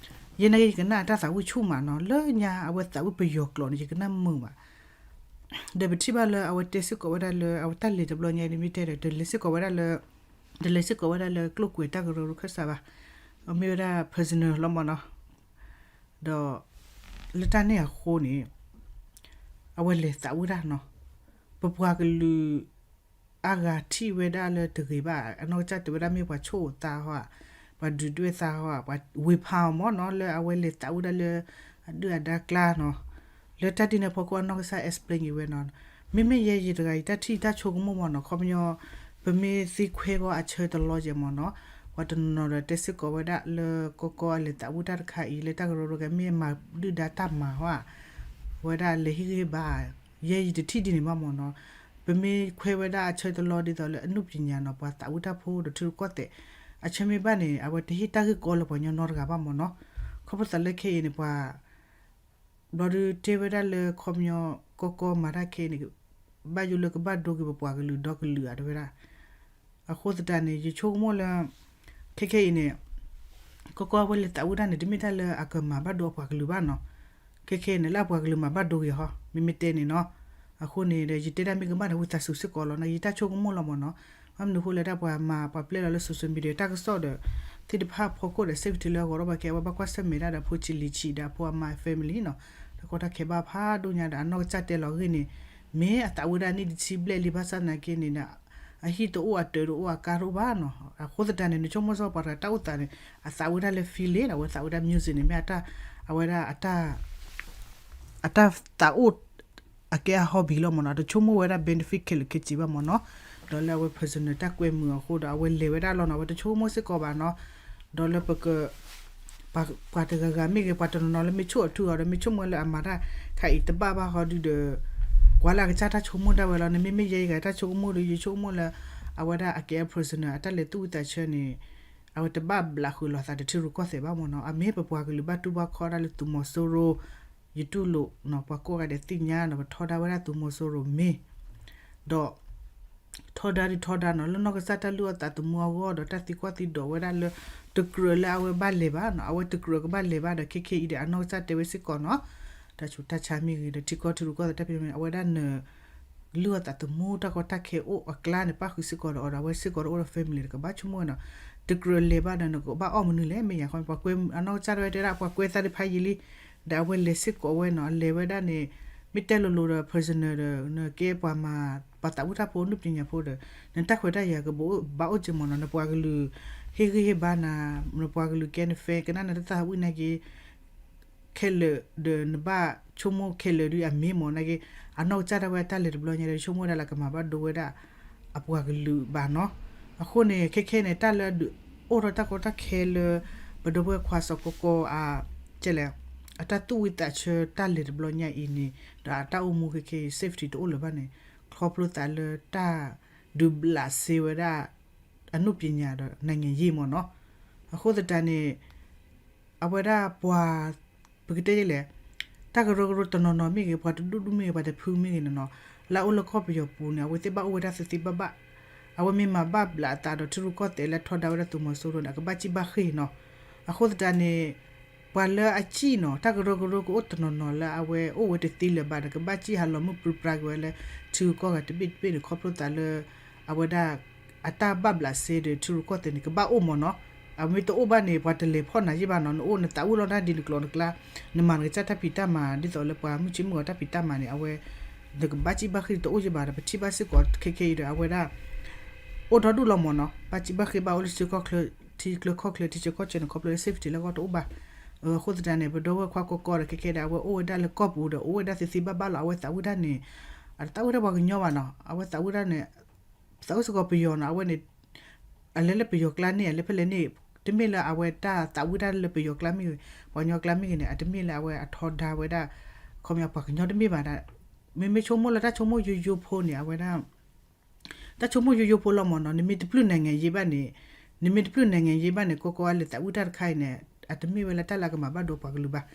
ယဲနာ်က့ ယကနၣ်အတၢ်သးဝံၣ်ဆူၣ်မးနီၤ, လၢညါအဝဲသးဝံၣ်ပယီၤကျိာ်န့ၣ် ယကနၣ်မုာ်ဘၣ်, ဒီးပထံၣ်ဘၣ်လၢအဝဲတဲစ့ၢ်ကီးဝဲဒၣ်လၢ အဝဲတၢ်လဲၤတဘျီညါန့ၣ်မ့ၢ်တဲဒီး တလဲၤစ့ၢ်ကီးဝဲဒၣ်လၢ, တလဲၤစ့ၢ်ကီးဝဲဒၣ်လၢကျိၣ်ကွဲၤတၢ်ကရၢကရိခၢၣ်စးဘၣ်, အမ့ၢ်ဝဲဒၣ် personal လီၤမ့ၢ်နီၤ, ဒီး လၢတၢ်န့ၣ်အဃိန့ၣ် အဝဲလဲၤသးဝံၣ်တၢ်နီၤ, ပပှၤကလုာ်အါဂၤထံၣ်ဝဲဒၣ်လၢတဂ့ၤဘၣ်, အနီၢ်ကစၢ်တဲဝဲဒၣ်မ့ၢ်ပှၤဆိၣ်အသးဟီဧါ, ပှၤဒုၣ်ဒွဲၣ်သးဟီဧါ, ပှၤဝ့ၤဖးအီၤမ့ၢ်နီၤ, လၢအဝဲလဲၤသးဝံၣ်ဒၣ်လၢ အဒုၣ်အဒါကျါနီၤ, လၢတၢ်ဒ်န့ၣ်အဖီခိၣ် အနီၢ်ကစၢ် explain က့ၤဝဲနီၤ, မ့မ့ၢ်ယဲယတဂၤအံၤ တၢ်ထံၣ်တၢ်ဆိကမိၣ်မ့ၢ်နီၤ, ခီပညီ ပမ့ၢ်သံခွဲးဂီၤအဆၢတလီကဲမ့ၢ်နီၤ, ပှၤတနီၤနီၤဒီးတဲစ့ၢ်ကီးဝဲဒၣ်လၢကီကီအလဲၤသးဝံၣ်တၢ်တခါအံၤ လၢတၢ်ကရၢကရိကဲ မ့ၢ်အမၤဒုၣ်ဒါတၢ်မၤဟီဧါ, ဝဲဒၣ်လဲၤဟ့ၣ်ဂံၢ်ဟ့ၣ်ဘါ, ယဲယတထံၣ်ဒ်န့ၣ်ဘၣ်မ့ၢ်နီၤ, ပမ့ၢ်ခွဲးဝဲဒၣ်အဆၢတလီဒ်သိးလၢအနုပညာနီၤ, ပှၤသးဝံၣ်တၢ်ဖိဒီးထံရူၢ်ကီၢ်သဲး, အဆၢမ့ၢ်ဘၣ်န့ၣ် အဝဲတဟ့ၣ်တၢ်ဂ့ၢ်ကီလၢပှၤကညီနီတဂၤဘၣ်မ့ၢ်နီၤ, ခီဖျိသးလၢခဲအံၤန့ၣ် ပှၤ ဘျီဒုးတဲဝဲဒၣ်လၢခီပညီ ကီကီမၤတၢ်ခဲအံၤန့ၣ် ဘၣ်ယိၣ်လၢကဘၣ်ဒိက့ၤပပှၤကလုာ်ဒီကလုာ်ဧါတဲဝဲဒၣ်, အဃိသတးန့ၣ် ယဆိကမိၣ်လၢ ခဲခဲအံၤန့ၣ် ကီကီအဝဲလဲၤသးဝံၣ်တၢ်န့ၣ် တမ့ၢ်တၢ်လၢအကမၤဘၣ်ဒိအပှၤကလုာ်ဘၣ်နီၤ, ခဲခဲအံၤန့ၣ် လၢအပှၤကလုာ်မၤဘၣ်ဒိဂ့ၤဟီ မ့မ့ၢ်တဲန့ၣ်နီၤ, အဃိန့ၣ်ဒီး ယတဲဒၣ်မ့ၢ်ကမၣ်ဒီး ဝံသးစူၤစ့ၢ်ကီးလီၤ ယတၢ်ဆိကမိၣ်လီၤမ့ၢ်နီၤ, ဘၣ်မနုၤအဃိလဲၣ် ဒၣ်ပှၤမၤပှၤပျဲလီၤလၢ social media တၢ်ကစီၣ်ဒီး သ့ၣ်တဖၣ်ဖီခိၣ်ဒီး safety လၢအဂီၢ်ဒီး ပှၤကဲအဝဲဘၣ်ကွၢ်ဆၢၣ်မဲာ်ဒၣ်ဒီး ဖိဆံးလံၤဆံးဒီး အဖိအမါ family နီၤ, တၢ်ကီတၢ်ခဲဘၣ်ဖးဒိၣ်ညါဒီး အနီၢ်ကစၢ်တဲလီၤအဂ့ၢ်န့ၣ် မ့ၢ်အသးဝံၣ်ဒၣ်နံၣ်တဆံဘျဲၣ်လံ ဘၣ်ဆၣ်သနာ်က့န့ၣ်ဒီး အဟံၣ်တအိၣ် အတၢၤတအိၣ် အကါတအိၣ်ဘၣ်နီၤ, အဃိသတးန့ၣ် နဆိကမိၣ်စ့ၢ်ကီးပှၤတဂၤတၢ်အိၣ်သးန့ၣ် အသးဝံၣ်ဒၣ်လၢ feeling ဒီး အဝဲသးဝံၣ်ဒၣ် music န့ၣ် မ့ၢ်အတၢ် အဝဲဒၣ် အတၢ်သးအိၣ် အကဲအ hobby လီၤမ့ၢ်နီၤ, တဆိကမိၣ်ဝဲဒၣ် benefit ခဲလၢာ်ခဲဆ့ဘၣ်မ့ၢ်နီၤ, ဒီးလၢအဝဲ personal တၢ်ကွဲမုာ်အဃိဒီး အဝဲလဲၤဝဲဒၣ်လီၤနီၤ, အဝဲတဆိကမိၣ်စ့ၢ်ကီးဘၣ်နီၤ, ဒီးလၢပက ပှၤတဂၤဂၤမ့ၢ်ဂ့ၤ ပှၤတနီၤနီၤလၢမ့ၢ်ဆိၣ်အထူအီၤဒီး မ့ၢ်ဆိကမိၣ်လၢအမၤတၢ်ခါအံၤတဘၣ်ဘၣ်ဃီဒုဒီး ကွၢ်လၢအကစၢ်တၢ်ဆိကမိၣ်ဒၣ်ဝဲလီၤ, နမ့မ့ၢ်ယဲအံၤဂၤတၢ်ဆိကမိၣ်ဒီး ယဆိကမိၣ်လၢ အဝဲဒၣ်အကဲအ personal အတၢ်လဲၤသူၣ်ဝံသးဆၢန့ၣ် အဝဲတဘၣ်ဘျးဃုာ်လိာ်သးဒီးထံရူၢ်ကီၢ်သဲးဘၣ်မ့ၢ်နီၤ, အမ့ၢ်ပပှၤကလုာ်ဘၣ်တူၢ်ဘၣ်ခီဒၣ်လၢသုးမီၤစိရိၤ, ယတူၢ်လိာ်နီၤ, ပှၤကိးဂၤဒဲးသ့ၣ်ညါနီၤ, ပထီဒါဝဲဒၣ်သုးမီၤစိရိၤမ့ၢ် ဒီး ထီဒါဒုးထီဒါနီၤ, လၢနီၢ်ကစၢ်တၢ်လုၢ်အီၣ်သးသမူအဂီၢ်ဒီး တၢ်သံကွၢ်သံဒိးဝဲဒၣ်လၢ တကြၢးလၢအဝဲဘၣ်လဲၤဘၣ်နီၤ, အဝဲတကြၢးကဘၣ်လဲၤဘၣ်ဒီး ခဲခဲအံၤဒီး အနီၢ်ကစၢ်တဲဝဲစ့ၢ်ကီးနီၤ, တၢ်ဆူးတၢ်ဆါမ့ၢ်ဂ့ၤဒီး ထံကီၢ်ထံရူၢ်ကီၢ်သဲးတၢ်ဖံးတၢ်မၤ အဝဲဒၣ်န လုၢ်အီၣ်သးသမူ တၢ်ကီတၢ်ခဲအိၣ်အကျါန့ၣ် ပၣ်ဃုာ်စ့ၢ်ကီးဒီးအီၤဒီး အဝဲစ့ၢ်ကီးတအိၣ်ဒီး family တကဘၣ်ဆိကမိၣ်ဝဲနီၤ, တကြၢးလဲၤဘၣ်ဒီး နကဘၣ်အီၣ်မနုၤလဲၣ် မ့ၢ်ယၤဃီ ပှၤကွဲ အနီၢ်ကစၢ်တဝဲတဲဒၣ် ပှၤကွဲသးတဖးယံာ်လံ, ဒီးအဝဲလဲၤစ့ၢ်ကီးဝဲနီၤ, အလဲၤဝဲဒၣ်န့ၣ် မ့ၢ်တဲလိၤလိၤဒီး personal ဒီး နကဲပှၤမၤ ပှၤသးဝံၣ်တၢ်ဖိနုၢ်ပညာဖိဒီး နတၢ်ခွဲးတၢ်ယာ်ကဘၣ်အိၣ်က့ၤမ့ၢ်နီၤ, နပှၤကလုာ် ဟ့ၣ်ဂံၢ်ဟ့ၣ်ဘါနၤ, နပှၤကလုာ်ကဲန fan ကနၣ်နတၢ်သးဝံၣ်နာ်က့ ခဲလၢာ်ဒီးနဘၣ်ဆိကမိၣ်ခဲလၢာ်ဒုးအမ့ၢ်မ့ၢ်နာ်က့, အနီၢ်ကစၢ်ဒၣ်ဝဲအတၢ်လဲၤတဘျီညါဒီး ဆိကမိၣ်ဝဲဒၣ်လၢကမၤဘၣ်ဒိဝဲဒၣ် အပှၤကလုာ်ဘၣ်နီၤ. အဃိန့ၣ် ခဲခဲန့ၣ် တၢ်လၢဒုးအိၣ်ထီၣ်တၢ်ကီတၢ်ခဲလၢ ပဒီပုၢ်ဝဲၢ်ခွါစီၤကီကီအ ကဲလဲၣ် အတၢ်သူၣ်ဝံသးဆၢတၢ်လဲၤတဘျီညါအံၤန့ၣ် ဒီးအတၢ်အိၣ်မူခဲခဲအံၤ safety တအိၣ်လၢၤဘၣ်န့ၣ် ခီဖျိသးလၢတၢ်ဒုးဘျးစ့ဝဲဒၣ် အနုပညာဒီး နိုင်ငံရေး မ့ၢ်နီၤ. အဃိသတးန့ၣ် အဝဲဒၣ်ပှၤ ပကတဲဒ်လဲၣ် တၢ်ကရၢကရိတနီၤနီၤမ့ၢ်ဂ့ၤ ပှၤတဒူၣ်ဒူၣ်မ့ၢ်ဂ့ၤ ပှၤတဖုမ့ၢ်ဂ့ၤန့ၣ်နီၤ လၢအအိၣ်လၢကီၢ်ပယီၤပူၤန့ၣ် အဝဲသ့ၣ်ဘၣ်အိၣ်ဝဲဒၣ်သ့သ့ဘၣ်ဘၣ်. အဝဲမ့ၢ်မၤဘၣ်ဘျးအသးဒီးထံရူၢ်ကီၢ်သဲးလၢထီဒါဝဲဒၣ်သုးမီၤစိရိၤန့ၣ် အကဘၣ်စံၣ်ဘၣ်ဃ့ၢ်နီၤ. အဃိသတးန့ၣ် ပှၤလၢအစံၣ်နီၤ တၢ်ကရၢကရိကအိၣ်တနီၤနီၤလၢအဝဲအိၣ်ဝဲတသ့လၢၤဘၣ်ဒီး ကဘၣ်စံၣ်ဟးလီၤမုၢ်ပြံပြါက့ၤဝဲလၢ ထံဂုၤကီၢ်ဂၤတဘ့ၣ်တဘ့ၣ်န့ၣ် ခီဖျိသးလၢ အဝဲဒၣ် အတၢ်ဘၣ်ဘျးစ့ဒီးထံရူၢ်ကီၢ်သဲးန့ၣ် ကဘၣ်အိၣ်မ့ၢ်နီၤ. အမ့ၢ်တအိၣ်ဘၣ်န့ၣ် ပှၤတလဲၤဖီၣ်နၤယ့ၢ်ဘၣ်နီၤ. နအိၣ်နသးဝံၣ်လီၤတၢ်ဒ်နကျိာ်နကျါ နမၤနကစၢ်တၢ်ဖံးတၢ်မၤ ဒ်သိးလၢပှၤမုၢ်ဆ့ၣ်မုၢ်ဂီၤတၢ်ဖံးတၢ်မၤန့ၣ် အဝဲ နကဘၣ်စံၣ်ဘၣ်ဃ့ၢ်တအိၣ်ယ့ၢ်ဘၣ်ဒီး ပထံၣ်ဘၣ်စ့ၢ်ကီးခဲခဲအံၤဒီး အဝဲဒၣ် အိၣ်ဒီဒူၣ်လီၤမၢ်နီၤ, ဘၣ်စံးဘၣ်ဃ့ဘၣ်အိၣ်လၢထံချၢကီၢ်ချၢ, ထံချၢကီၢ်ချၢန့ၣ် ခီဖျိလၢ safety လၢအဂီၢ်တအိၣ်ဘၣ်. အဃိသတးန့ၣ် ပဒီပုၢ်ဝဲၢ်ခွါကီကီဒီး ခဲခဲဒီး အဝဲအိၣ်ဝဲဒၣ်လၢကီၢ်ပူၤဒီး အိၣ်ဝဲဒၣ်သ့သ့ဘၣ်ဘၣ်လီၤ. အဝဲသးဝံၣ်တၢ်န့ၣ် အတသးဝံၣ်တၢ်ပှၤကညီဘၣ်နီၤ, အဝဲသးဝံၣ်တၢ်န့ၣ် သးဝံၣ်စ့ၢ်ကီးပယီၤနီၤ, အဝဲန့ၣ် အလဲၤလၢပယီၤကျါန့ၣ် အလဲၤဖဲလဲၣ်န့ၣ် တမ့ၢ်လၢအဝဲတၢ်သးဝံၣ်တၢ်လၢပယီၤကျါမ့ၢ်ဂ့ၤ, ပှၤကညီကျါမ့ၢ်ဂ့ၤန့ၣ် အတမ့ၢ်လၢအဝဲအထီဒါဝဲဒၣ် ခီပညီပှၤကညီတမ့ၢ်ဘၣ်ဒၣ်. မ့မ့ၢ်ဆိကမိၣ်လၢတၢ်ဆိကမိၣ်ယိယိဖိန့ၣ် အဝဲဒၣ် တၢ်ဆိကမိၣ်ယိယိဖိလီၤမၢ်နီၤ, နမ့ၢ်တပျုၢ် နိုင်ငံရေး ဘၣ်န့ၣ်, နမ့ၢ်တပျုၢ် နိုင်ငံရေး ဘၣ်န့ၣ် ကီကီအလဲၤသးဝံၣ်တၢ်တခါအံၤန့ၣ် အတမ့ၢ်ဝဲလၢတၢ်လၢအကမၤဘၣ်ဒိပှၤကလုာ်ဘၣ်.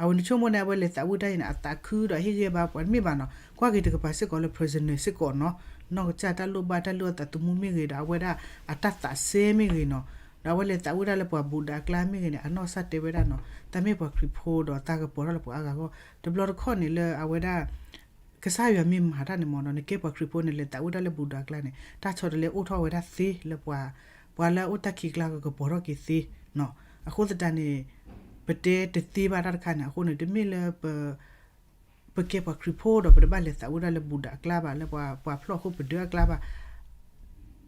အဝဲနဆိကမိၣ်န့ၣ် အဝဲလဲၤသးဝံၣ်တၢ်အံၤန့ၣ် အသးခုဒီးဟ့ၣ်ဂံၢ်ဘါပှၤတမ့ၢ်ဘၣ်နီၤ, ကွၢ်က့ၤတကပၤစ့ၢ်ကီးလၢ personal စ့ၢ်ကီးနီၤ, နီၢ်ကစၢ်တၢ်လိၣ်ဘၣ်တၢ်လုၢ်အီၣ်သးသမူမ့ၢ်ဂ့ၤဒီး အဝဲဒၣ်အတၢ်သးစဲမ့ၢ်ဂ့ၤနီၤ, ဒီးအဝဲလဲၤသးဝံၣ်တၢ်လၢပှၤဘူၣ်ဒၣ်အကျါမ့ၢ်ဂ့ၤန့ၣ် အနီၢ်ကစၢ်တဲဝဲဒၣ်နီၤ, တၢ်မ့ၢ်ပှၤခရံာ်ဖိဒီးတၢ်ကပီၤထီၣ်လၢပှၤအါဂၤအဂီၢ်, တဘျီတခီၣ်န့ၣ်လၢအဝဲဒၣ် ကစၢ်ယွၤမ့ၢ်မၤတၢ်န့ၣ်မၢ်နီၤ, နကဲပှၤခရံာ်ဖိန့ၣ် လဲၤသးဝံၣ်တၢ်လၢဘူၣ်ဒၣ်အကျါန့ၣ် တၢ်ဆီတလဲအိၣ်ထီၣ်ဝဲဒၣ်သ့လၢပှၤ, ပှၤလၢအအိၣ်တၢ်ခံးကျါကကပီၤထီၣ်က့ၤသ့နီၤ. အဃိသတးန့ၣ် ပတဲတသ့ဘၣ်တၢ်တခါန့ၣ် အဃိန့ၣ် တမ့ၢ်လၢပ ပကဲပှၤခရံာ်ဖိဒီး ပတဘၣ်လဲၤသးဝံၣ်တၢ်လၢဘူၣ်ဒၣ်အကျါဘၣ်, လၢပှၤဖျီၣ်အခိၣ်ပဒၢအကျါဘၣ်.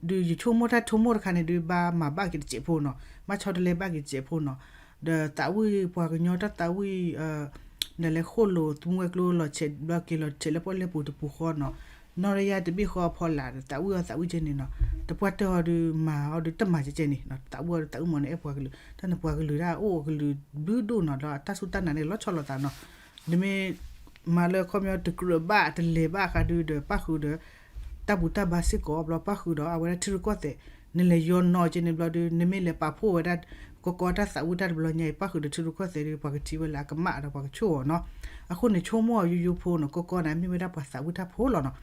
ဒုးယဆိကမိၣ်တၢ်ဆိကမိၣ်တခါန့ၣ် ဒုးဘၣ်မၤဘၣ်က့ၤတစဲးဖိနီၤ, ဘၣ်ဆီတလဲဘၣ်က့ၤတစဲးဖိနီၤ, ဒီးသးဝံၣ်ပှၤကညီတၢ်သးဝံၣ် နလဲၤဃိၣ်လိာ်သမူဝဲကျိလီၤဆဲး ဘျီက့ၤလီၤဆဲးလၢပီၣ်လဲၣ်ပူၤတပူၤဃီနီၤ, နီၢ်ရယါတဘ့ၣ်ဃီအဖီလာ်ဒီး သးဝံၣ်အီၤသးဝံၣ်ကဲန့ၣ်နီၤ, တပှၢ်တၢၢ်အီၤဒုးမၤအီၤဒုးတမၤကဲကဲန့ၣ်, သးဝံၣ်အီၤဒီးသးဝံၣ်မၢ်န့ၣ် အဲၣ်ပှၤကလုာ်, တၢ်န့ၣ်ပှၤကလုာ်ဒၣ်အိၣ်ကလုာ်ဘျုးဒိၣ်နီၤ, ဒီးတၢ်စူၢ်တၢ်နာ်န့ၣ်လီၤဆီလိာ်သးနီၤ, နမ့ၢ်မၤလၢခီပညီတကြၢးဘၣ်တလဲၤဘၣ်အခါဒုးဒီး ပၣ်ဃုာ်ဒီး တၢ်ဘူၣ်တၢ်ဘါစ့ၢ်ကီး ဘျီပၣ်ဃုာ်ဒီးအဝဲဒၣ်ထံရူၢ်ကီၢ်သဲး, နလဲၤယီၤနီၤကဲန့ၣ်ဘျီဒုး နမ့ၢ်လဲၤပာ်ဖှိၣ်ဝဲဒၣ် ကီကီတၢ်သးဝံၣ်တၢ်တဘျီညါအံၤ ပၣ်ဃုာ်ဒီးထံရူၢ်ကီၢ်သဲးဒုး ပှၤကထံၣ်ဝဲလၢအကမၣ်ဒီးပှၤကဆိၣ်အီၤနီၤ, အဃိန့ၣ်ဆိကမိၣ်အီၤယိယိဖိနီၤ, ကီကီန့ၣ် အမ့ၢ်ဝဲဒၣ်ပှၤသးဝံၣ်တၢ်ဖိလီၤနီၤ,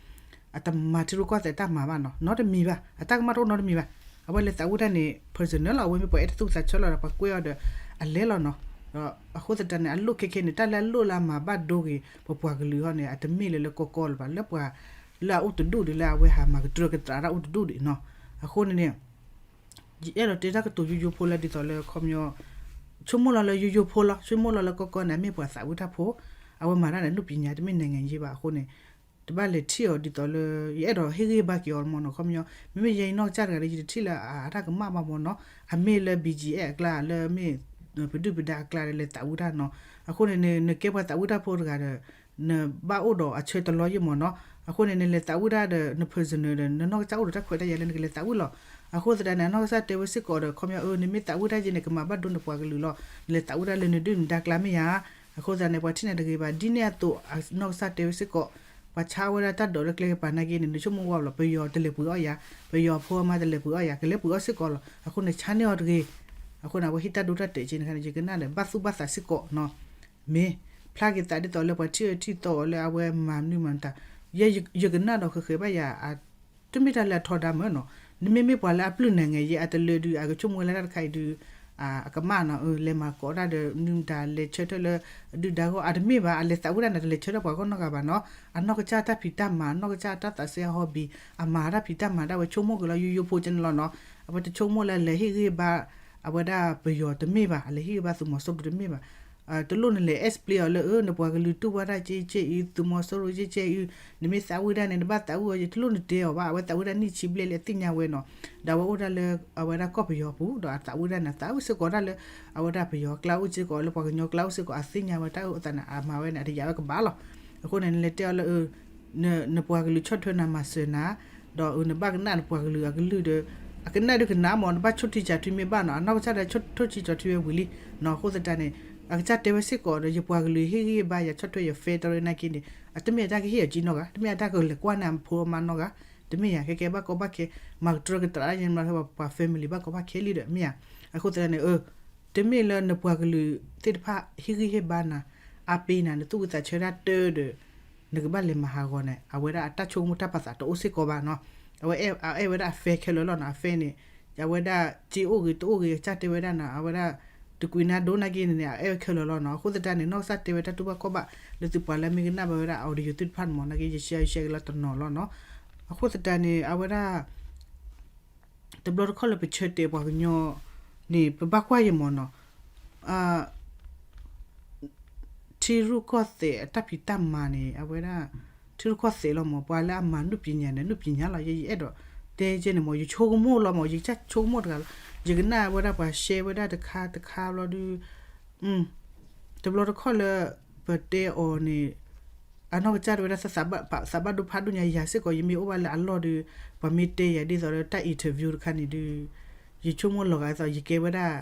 အတမၤထံရူၢ်ကီၢ်သဲးတၢ်မၤဘၣ်နီၤ, နီတမံၤဘၣ်, အတၢ်ကမၣ်တအိၣ်နီတမံၤဘၣ်, အဝဲလဲၤသးဝံၣ်တၢ်န့ၣ် personal လီၤ, အဝဲမ့ၢ်ပှၤအဲၣ်တသူၣ်သးဆၢလီၤဒီး ပှၤကွဲအီၤဒီး အလဲၤလီၤနီၤ, ဒီးအဃိသတးန့ၣ် အလိၣ်ခဲခဲန့ၣ် တၢ်လၢအလိၣ်လၢအမၤဘၣ်ဒိဂ့ၤ ပပှၤကလုာ်ဟီန့ၣ် အတမ့ၢ်လၢလၢကီကီလၢၤဘၣ်, လၢပှၤလၢအအိၣ်တဒူၣ်ဒံးလၢအဝဲဟးမၤကတြၢၤကတြးတၢ်အိၣ်တဒူၣ်ဒံးနီၤ, အဃိန့ၣ်န့ၣ် ယအဲၣ်ဒိးတဲတၢ်ကတိၤယိယိဖိလၢဒ်သိးလၢခီပညီ ဆိကမိၣ်လီၤလၢယိယိဖိလီၤ, ဆိကမိၣ်လီၤလၢကီကီန့ၣ် အမ့ၢ်ပှၤသးဝံၣ်တၢ်ဖိ, အဝဲမၤတၢ်န့ၣ် အနုပညာ တမ့ၢ် နိုင်ငံရေး ဘၣ်အဃိန့ၣ်, တဘၣ်လဲၤထံၣ်အီၤဒ်သိးလၢ ယအဲၣ်ဒိးဟ့ၣ်ဂံၢ်ဘါက့ၤအီၤမၢ်နီၤ, ခီပညီ မ့မ့ၢ်ယဲအံၤနီၢ်ကစၢ်တဂၤဒီး ယတထံၣ်လၢအတၢ်ကမၣ်ဘၣ်မၢ်နီၤ, အမ့ၢ်လၢ ဘီၣ်ကၠံၣ်အဲး အကျါ လၢမ့ၢ် ပဒုၣ်ပဒါအကျါဒီး လဲၤသးဝံၣ်တၢ်နီၤ, အဃိန့ၣ် နကဲပှၤသးဝံၣ်တၢ်ဖိတဂၤဒီး နဘၣ်အိၣ်ဒီးအဆၢတလီၢ်ယဲၢ်မၢ်နီၤ, အဃိန့ၣ် နလဲၤသးဝံၣ်တၢ်ဒီး န personal ဒီး နနီၢ်ကစၢ်အိၣ်ဒီးတၢ်ခွဲးတၢ်ယာ်လၢနကလဲၤသးဝံၣ်လီၤ, အဃိသတးန့ၣ် အနီၢ်ကစၢ်တဲဝဲစ့ၢ်ကီးဒီး ခီပညီ အၢ နမ့ၢ်သးဝံၣ်တၢ်ယဲၢ်န့ၣ် ကမၤဘၣ်ဒိနပှၤကလုာ်လီၤ, နလဲၤသးဝံၣ်တၢ်လၢနဒုၣ်နဒါကျါမ့ၢ်ဧါ, အဃိသတးန့ၣ် ပှၤထံၣ်နၤတဂ့ၤဘၣ်, ဒ်န့ၣ်အသိး အနီၢ်ကစၢ်တဲဝဲစ့ၢ်ကီး, ပှၤဆါဝဲဒၣ်တၢ်ဒိးလၢကျဲကပၤနာ်က့န့ၣ် နဆိကမိၣ်ဝဲလီၤ, ပယီၤတလဲၤပှ့ၤအီၣ်ယၤ, ပယီၤဖိမါတလဲၤပှ့ၤအီၣ်ယၤ, ကလဲၤပှ့ၤအီၣ်စ့ၢ်ကီးလီၤ, အဃိန့ၣ် ဆါန့ၢ်အီၤတဂ့ၤ, အဃိန့ၣ် အဝဲဟ့ၣ်တၢ်ဒိတၢ်တဲာ်က့ၤန့ၣ် ယကနၣ်ဒီး ဘၣ်သူၣ်ဘၣ်သးစ့ၢ်ကီးနီၤ, မ့ၢ်ဖျါက့ၤသးဒ်သိးလၢ ပှၤထံၣ်အၢထံၣ်သီအီၤလၢအဝဲမၤမနုၤမၤတၢ်, ယကနၣ်ဒီးဃဲၤဃဲၤဘၣ်ယၤ တမ့ၢ်တၢ်လၢအထီဒါမၢ်နီၤ, နမ့မ့ၢ်ပှၤလၢအပျုၢ် နိုင်ငံရေး အတလၢဒုး အကဆိကမိၣ်ဝဲလၢတၢ်တခါအံၤဒုး, အကမၣ်နီၤ, လဲၤမၤကိးတၢ်ဒီး မနုၤမတၤ လဲၤဆၢထၢၣ်လၢ ဒုၣ်ဒါဂီၢ် အတမ့ၢ်ဘၣ်, အလဲၤသးဝံၣ်တၢ်န့ၣ် တလဲၤဆၢထၢၣ်ပှၤဂီၢ်နီတဂၤဘၣ်နီၤ, အနီၢ်ကစၢ်တၢ်ဖံးတၢ်မၤ အနီၢ်ကစၢ်တၢ်သးစဲအ hobby အမၤတၢ်ဖံးတၢ်မၤဒၣ်ဝဲ ဆိကမိၣ်က့ၤလီၤ ယိယိဖိကဲန့ၣ်လီၤနီၤ, အဝဲတဆိကမိၣ်လၢအလဲၤဟ့ၣ်ဂံၢ်ဘါ အဝဲဒၣ်ပယီၤတမ့ၢ်ဘၣ်, အလဲၤဟ့ၣ်ဂံၢ်ဘါသုးမီၤစိရိၤတမ့ၢ်ဘၣ် တလိၣ်နလဲၤ explain အီၤလၢ အၢ နပှၤကလုာ်တူၢ်ဘၣ်တၢ်ကဲကဲအံၤ သုးမီၤစိရိၤကဲကဲအံၤ, နမ့ၢ်သးဝံၣ်တၢ်န့ၣ် နဘၣ်သးဝံၣ်အီၤ, ယတလိၣ်နတဲအီၤဘၣ်, အဝဲသးဝံၣ်တၢ်နံၣ်ဆံဘျဲၣ်လံ အသ့ၣ်ညါဝဲနီၤ, ဒီးအဝဲအိၣ်ဒၣ်လၢ အဝဲဒၣ်ကီၢ်ပယီၤပူၤ ဒီးအသးဝံၣ်တၢ်န့ၣ် သးဝံၣ်စ့ၢ်ကီးတၢ်လၢ အဝဲဒၣ်ပယီၤကျါအိၣ်စ့ၢ်ကီး လၢပှၤကညီကျါအိၣ်စ့ၢ်ကီး အသ့ၣ်ညါဝဲတၢ်အၢၣ်အသးန့ၣ် အမၤဝဲန့ၣ် အတယာ်ဝဲကဘၣ်လီၤ. အဃိန့ၣ် နလဲၤတဲအီၤလၢ နပှၤကလုာ်ဆီၣ်ထွဲနၤမၤစၢၤနၤ, ဒီးနဘၣ်ကနၣ်နပှၤကလုာ်အကလုၢ်ဒီး အကနၣ်ဒုးကနၣ်မး နဘၣ်ဆိၣ်ထံကၠီၤထွံမ့ၢ်ဘၣ်နီၤ, အနီၢ်ကစၢ်ဒီးဆိၣ်ထံကၠီၤထွံဝဲဝံၤလံနီၤ, အဃိသတးန့ၣ် အကစၢ်တဲဝဲစ့ၢ်ကီးဒီး ယပှၤကလုာ်ဟ့ၣ်ဂံၢ်ဘါယၤ ဆီၣ်ထွဲယ federal နာ်က့န့ၣ် အတမ့ၢ်အတၢ်ကဟ့ၣ်အီၤကံနီတဂၤ, တမ့ၢ်အတၢ်ကလဲၤကွၢ်န့ၢ်အဖိအမါနီတဂၤ, တမ့ၢ်ယၤ ခဲကဲဘၣ်ကီဘၣ်ခဲ မၤကတြၢကတြးဒၣ်ယဲန့ၣ်လီၤ, ပှၤ family ဘၣ်ကီဘၣ်ခဲလံဒီး မ့ၢ်ယၤ, အဃိသတးန့ၣ် တမ့ၢ်လၢနပှၤကလုာ်သ့ၣ်တဖၣ်ဟ့ၣ်ဂံၢ်ဟ့ၣ်ဘါနၤ, အါပ့ၤနၤ, နသူၣ်ဝံသးဆၢတၢ်တၢၢ်ဒီး နကဘၣ်လဲၤမၤဟးဂီၤန့ၣ် အဝဲဒၣ်အတၢ်ဆိကမိၣ်တၢ်ပာ်သးတအိၣ်စ့ၢ်ကီးဘၣ်နီၤ, အဝဲအဲၣ်ဝဲဒၣ် အ fair ခဲလၢာ်လီၤနီၤ, အ fair န့ၣ် အဝဲဒၣ်စ့အိၣ်ဂ့ၤတအိၣ်ဂ့ၤ အကစၢ်တဲဝဲဒၣ်နီၤ, အဝဲဒၣ် တကွံနါဒိၣ်နာ်က့န့ၣ်န့ၣ် အအဲၣ်ဝဲခဲလၢာ်လီၤနီၤ, အဃိသတးန့ၣ် နီၢ်ကစၢ်တဲဝဲတၢ်တူၢ်ဘၣ်ခီၣ်ဘၣ် လၢသုပှၤလၢအမ့ၢ်ကနၣ်ဘၣ်ဝဲဒၣ် audio သ့ၣ်တဖၣ်န့ၣ်မး နာ်က့ ယ share share က့ၤလီၤတနီၤလီၤနီၤ, အဃိသတးန့ၣ် အဝဲဒၣ် တဘျီတခီၣ်လၢပဆၢတဲာ်ပှၤကညီန့ၣ် ပဘၣ်ကွၢ်ယဲၢ်မးနီၤ, ထံရူၢ်ကီၢ်သဲးအတၢ်ဖံးတၢ်မၤန့ၣ် အဝဲဒၣ် ထံရူၢ်ကီၢ်သဲးလီၤမး ပှၤလၢအမၤနုၢ်ပံညါန့ၣ် နုၢ်ပံညါလီၤ, ယဲယအဲၣ်ဒိး တဲကဲန့ၣ်မ့ၢ် ယဆိကမိၣ်လီၤမ့ၢ် ယကစၢ်ဆိကမိၣ်တဂၤလီၤ. ယကနၣ်ဝဲဒၣ်ပှၤ share ဝဲဒၣ်တခါတခါဘျီဒုး တဘျီတခီၣ်လၢ ပတဲအီၤန့ၣ် အနီၢ်ကစၢ်တဲဝဲဒၣ် သးဘၣ်ဒိဖးဒိၣ်ညါယၤစ့ၢ်ကီး ယမ့ၢ်အိၣ်ဘၣ်လၢအလီၢ်ဒီး ပှၤမ့ၢ်တဲယၤဒ်သိးလၢတၢ် interview တခါန့ၣ်ဒုး ယဆိကမိၣ်လီၤဂာ်ဒ်သိး ယကဲဝဲဒၣ်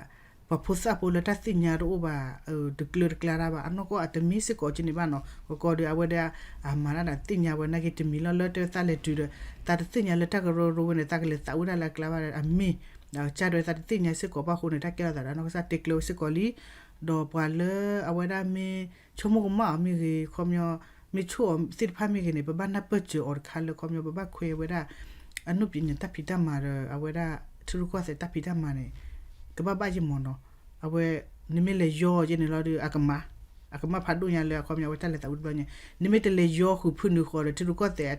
ပှၤဖိသၣ်ဖိလၢတၢ်သ့ၣ်ညါတအိၣ်ဘၣ် တကျၢၤတကျါတၢ်ဘၣ် အနီၢ်ကီၢ်အတမ့ၢ်စ့ၢ်ကီးကဲန့ၣ်ဘၣ်နီၤ ကကီဒုး အဝဲဒၣ် အမၤတၢ်ဒၣ်သ့ၣ်ညါဝဲနာ်က့တမံၤလီၤ လၢတဲသးလဲၤတုၤဒီး သးတသ့ၣ်ညါလၢတၢ်ကရၢကရိဝဲန့ၣ် သးကလဲၤသးဝံၣ်ဒၣ်လၢအကျါဘၣ်ဒီး အမ့ၢ် ကစၢ်တဲဝဲသးတသ့ၣ်ညါစ့ၢ်ကီးဘၣ်အဃိန့ၣ် တၢ်ကဲထီၣ်သးဒီး အနီၢ်ကစၢ်တဲကျၢၤဝဲစ့ၢ်ကီးလံ ဒီးပှၤလၢအဝဲဒၣ်မ့ၢ် ဆိကမိၣ်ကမၣ်အီၤမ့ၢ်ဂ့ၤ ခီပညီ မ့ၢ်ဆိၣ်အီၤသ့ၣ်တဖၣ်မ့ၢ်ဂ့ၤန့ၣ် ပဘၣ်နၢ်ပၢၢ်စၢၤအီၤတခါလၢ ခီပညီ ပဘၣ်ခွဲးဝဲဒၣ် အနုပညာတၢ်ဖံးတၢ်မၤဒီး အဝဲဒၣ် ထံရူၢ်ကီၢ်သဲးတၢ်ဖံးတၢ်မၤန့ၣ် ကဘၣ်ဘၣ်ယဲၢ်မ့ၢ်နီၤ အဝဲ နမ့ၢ်လဲၤယီကဲန့ၣ်လီၤဒီး အကမၣ် အကမၣ်ဖးဒိၣ်ညါလၢ အခီပညီ အဝဲတၢ်လဲၤသးဝံၣ်တဘျီညါ နမ့ၢ်တလဲၤယီဃုာ်ဖုနုာ်ဃီဒီး ထံရူၢ်ကီၢ်သဲး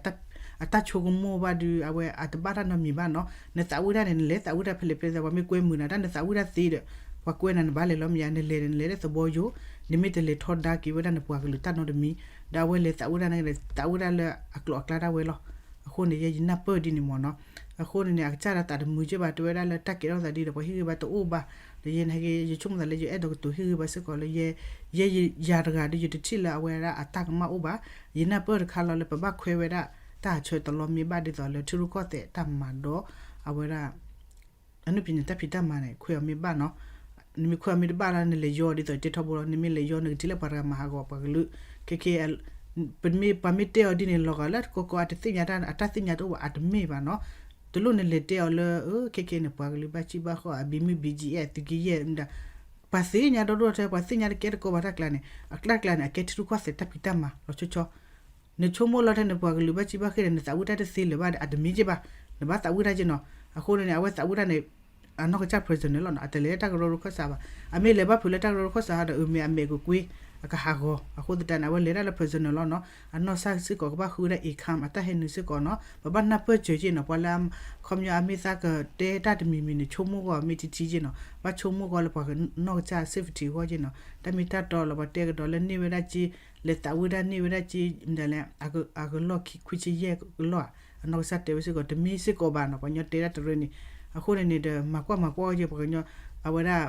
အတၢ်ဆိကမိၣ်ဘၣ်ဒုး အဝဲအတဘၣ်တၢ်နီတမံၤဘၣ်နီၤ နသးဝံၣ်တၢ်န့ၣ် နလဲၤသးဝံၣ်တၢ်ဖဲလဲၣ်ဖဲလဲၣ် ပှၤမ့ၢ်ကွဲမုာ်နၤ တၢ်နသးဝံၣ်တၢ်သ့ဒီး ပှၤကွဲနၤနဘၣ်လဲၤလီၤမ့ၢ်ဧါ နလဲၤန့ၣ် နလဲၤလၢသဘီယိာ် နမ့ၢ်တလဲၤထီဒါက့ၤဝဲဒၣ်နပှၤကလုာ်တၢ်နီတမံၤ ဒီးအဝဲလဲၤသးဝံၣ်တၢ်န့ၣ် သးဝံၣ်တၢ်လၢအကျိၤအကျဲဒၣ်ဝဲလီၤ အဃိန့ၣ် ယဲယနၢ်ပၢၢ်ဒ်န့ၣ်မ့ၢ်နီၤ အဃိန့ၣ်န့ၣ် အကစၢ်ဒီးသးတမုာ်က့ဘၣ် တဲဝဲဒၣ်လၢတၢ်ကဲထီၣ်သးဒ်ဒီး ပှၤဟ့ၣ်ဂံၢ်ဘါတအိၣ်ဘၣ် ဒီးယဲန့ၣ်ဟဲက့ၤ ယဆိကမိၣ်သးလၢယအဲၣ်ဒိးကတိၤဟ့ၣ်ဂံၢ်ဘါစ့ၢ်ကီးလၢ ယဲ ယဲယၤတဂၤဒီး ယတထံၣ်လၢအဝဲဒၣ်အတၢ်ကမၣ်အိၣ်ဘၣ် ယနၢ်ပၢၢ်တခါလီၤလၢပဘၣ်ခွဲးဝဲဒၣ် တၢ်အဆၢတလီမ့ၢ်ဘၣ်ဒ်သိးလၢ ထံရူၢ်ကီၢ်သဲးတၢ်မၤဒီး အဝဲဒၣ် အနုပညာတၢ်ဖံးတၢ်မၤန့ၣ် ခွဲးအီၤမ့ၢ်ဘၣ်နီၤ နမ့ၢ်ခွဲးအီၤမ့ၢ်တဘၣ်လၢ နလဲၤယီဒ်သိးတဲထီဘိလီၤ နမ့ၢ်လဲၤယီ နကထံၣ်လၢပှၤတဂၤမၤဟးဂီၤပှၤကလုာ် ခဲခဲ ပမ့ၢ်ပှၤမ့ၢ်တဲအီၤဒ်န့ၣ် လီၤဂာ်လၢကီကီအတသ့ၣ်ညါတၢ် အတၢ်သ့ၣ်ညါတအိၣ်ဘၣ် အတမ့ၢ်ဘၣ်နီၤ တလိၣ်နလဲၤတဲအီၤလၢ ခဲခဲန့ၣ် ပှၤကလုာ်ဘၣ်စံၣ်ဘၣ်ဃီၣ် အဘံမုၢ်ဘံကံအဲၣ် သုးက့ယဲၢ်မတၤ ပှၤသ့ၣ်ညါဒီဒိၣ်ထဲ ပှၤသ့ၣ်ညါတကဲတကိးဘၣ်တၢ်ကျါန့ၣ် အကျါကျါန့ၣ် အကဲထံရူၢ်ကီၢ်သဲးတၢ်ဖံးတၢ်မၤလီၤဆီဆီ နဆိကမိၣ်လီၤထဲန့ၣ် ပှၤကလုာ်ဘၣ်စံၣ်ဘၣ်ဃီၣ်ဒီး နသးဝံၣ်တၢ်တသ့လၢၤဘၣ်ဒီး အတမ့ၢ်က့ဘၣ် နဘၣ်သးဝံၣ်တၢ်က့နီၤ အဃိန့ၣ်န့ၣ် အဝဲသးဝံၣ်တၢ်န့ၣ် အနီၢ်ကစၢ် personal လီၤနီၤ အတလဲၤတၢ်ကရၢကရိခီၣ်စးဘၣ် အမ့ၢ်လဲၤဘၣ်ဖုးလၢတၢ်ကရၢကရိခီၣ်စးဒီး အမ့ၢ်အမဲာ်ကကွ့ အကဟးဂီၤ အဃိသတးန့ၣ် အဝဲလဲၤတၢ်လၢ personal လီၤနီၤ အနီၢ်ကစၢ်စ့ၢ်ကီးကဘၣ်ဃုဝဲဒၣ် income အတၢ်ဟဲနုာ်စ့ၢ်ကီးနီၤ ပဘၣ်နၢ်ပၢၢ်စၢၤက့နီၤ ပှၤလၢ ခီပညီအမ့ၢ်သးကတဲတၢ်တမံၤမံၤန့ၣ် ဆိကမိၣ်ဂီၢ်မ့ၢ်ထံထံက့နီၤ ဘၣ်ဆိကမိၣ်ဂီၢ်လၢပှၤနီၢ်ကစၢ် safety အဂီၢ်က့နီၤ တၢ်မ့ၢ်တၢ်တီလီၤ ပှၤတဲကဒီးလၢန့ၢ်ဝဲဒၣ်က့ လဲၤသးဝံၣ်ဒၣ်န့ၢ်ဝဲဒၣ်က့ မတၤလဲၣ် အကလီၢ်ခံခွံဆံယဲၢ်ကလီၢ်ဧါ အနီၢ်ကစၢ်တဲဝဲစ့ၢ်ကီး တမ့ၢ်စ့ၢ်ကီးဘၣ်နီၤ ပှၤကညီတဲဒၣ်တရၢန့ၣ် အဃိန့ၣ်န့ၣ်ဒီး မၤကွၢ်မၤကွၢ်က့ ပှၤကညီ အဝဲဒၣ်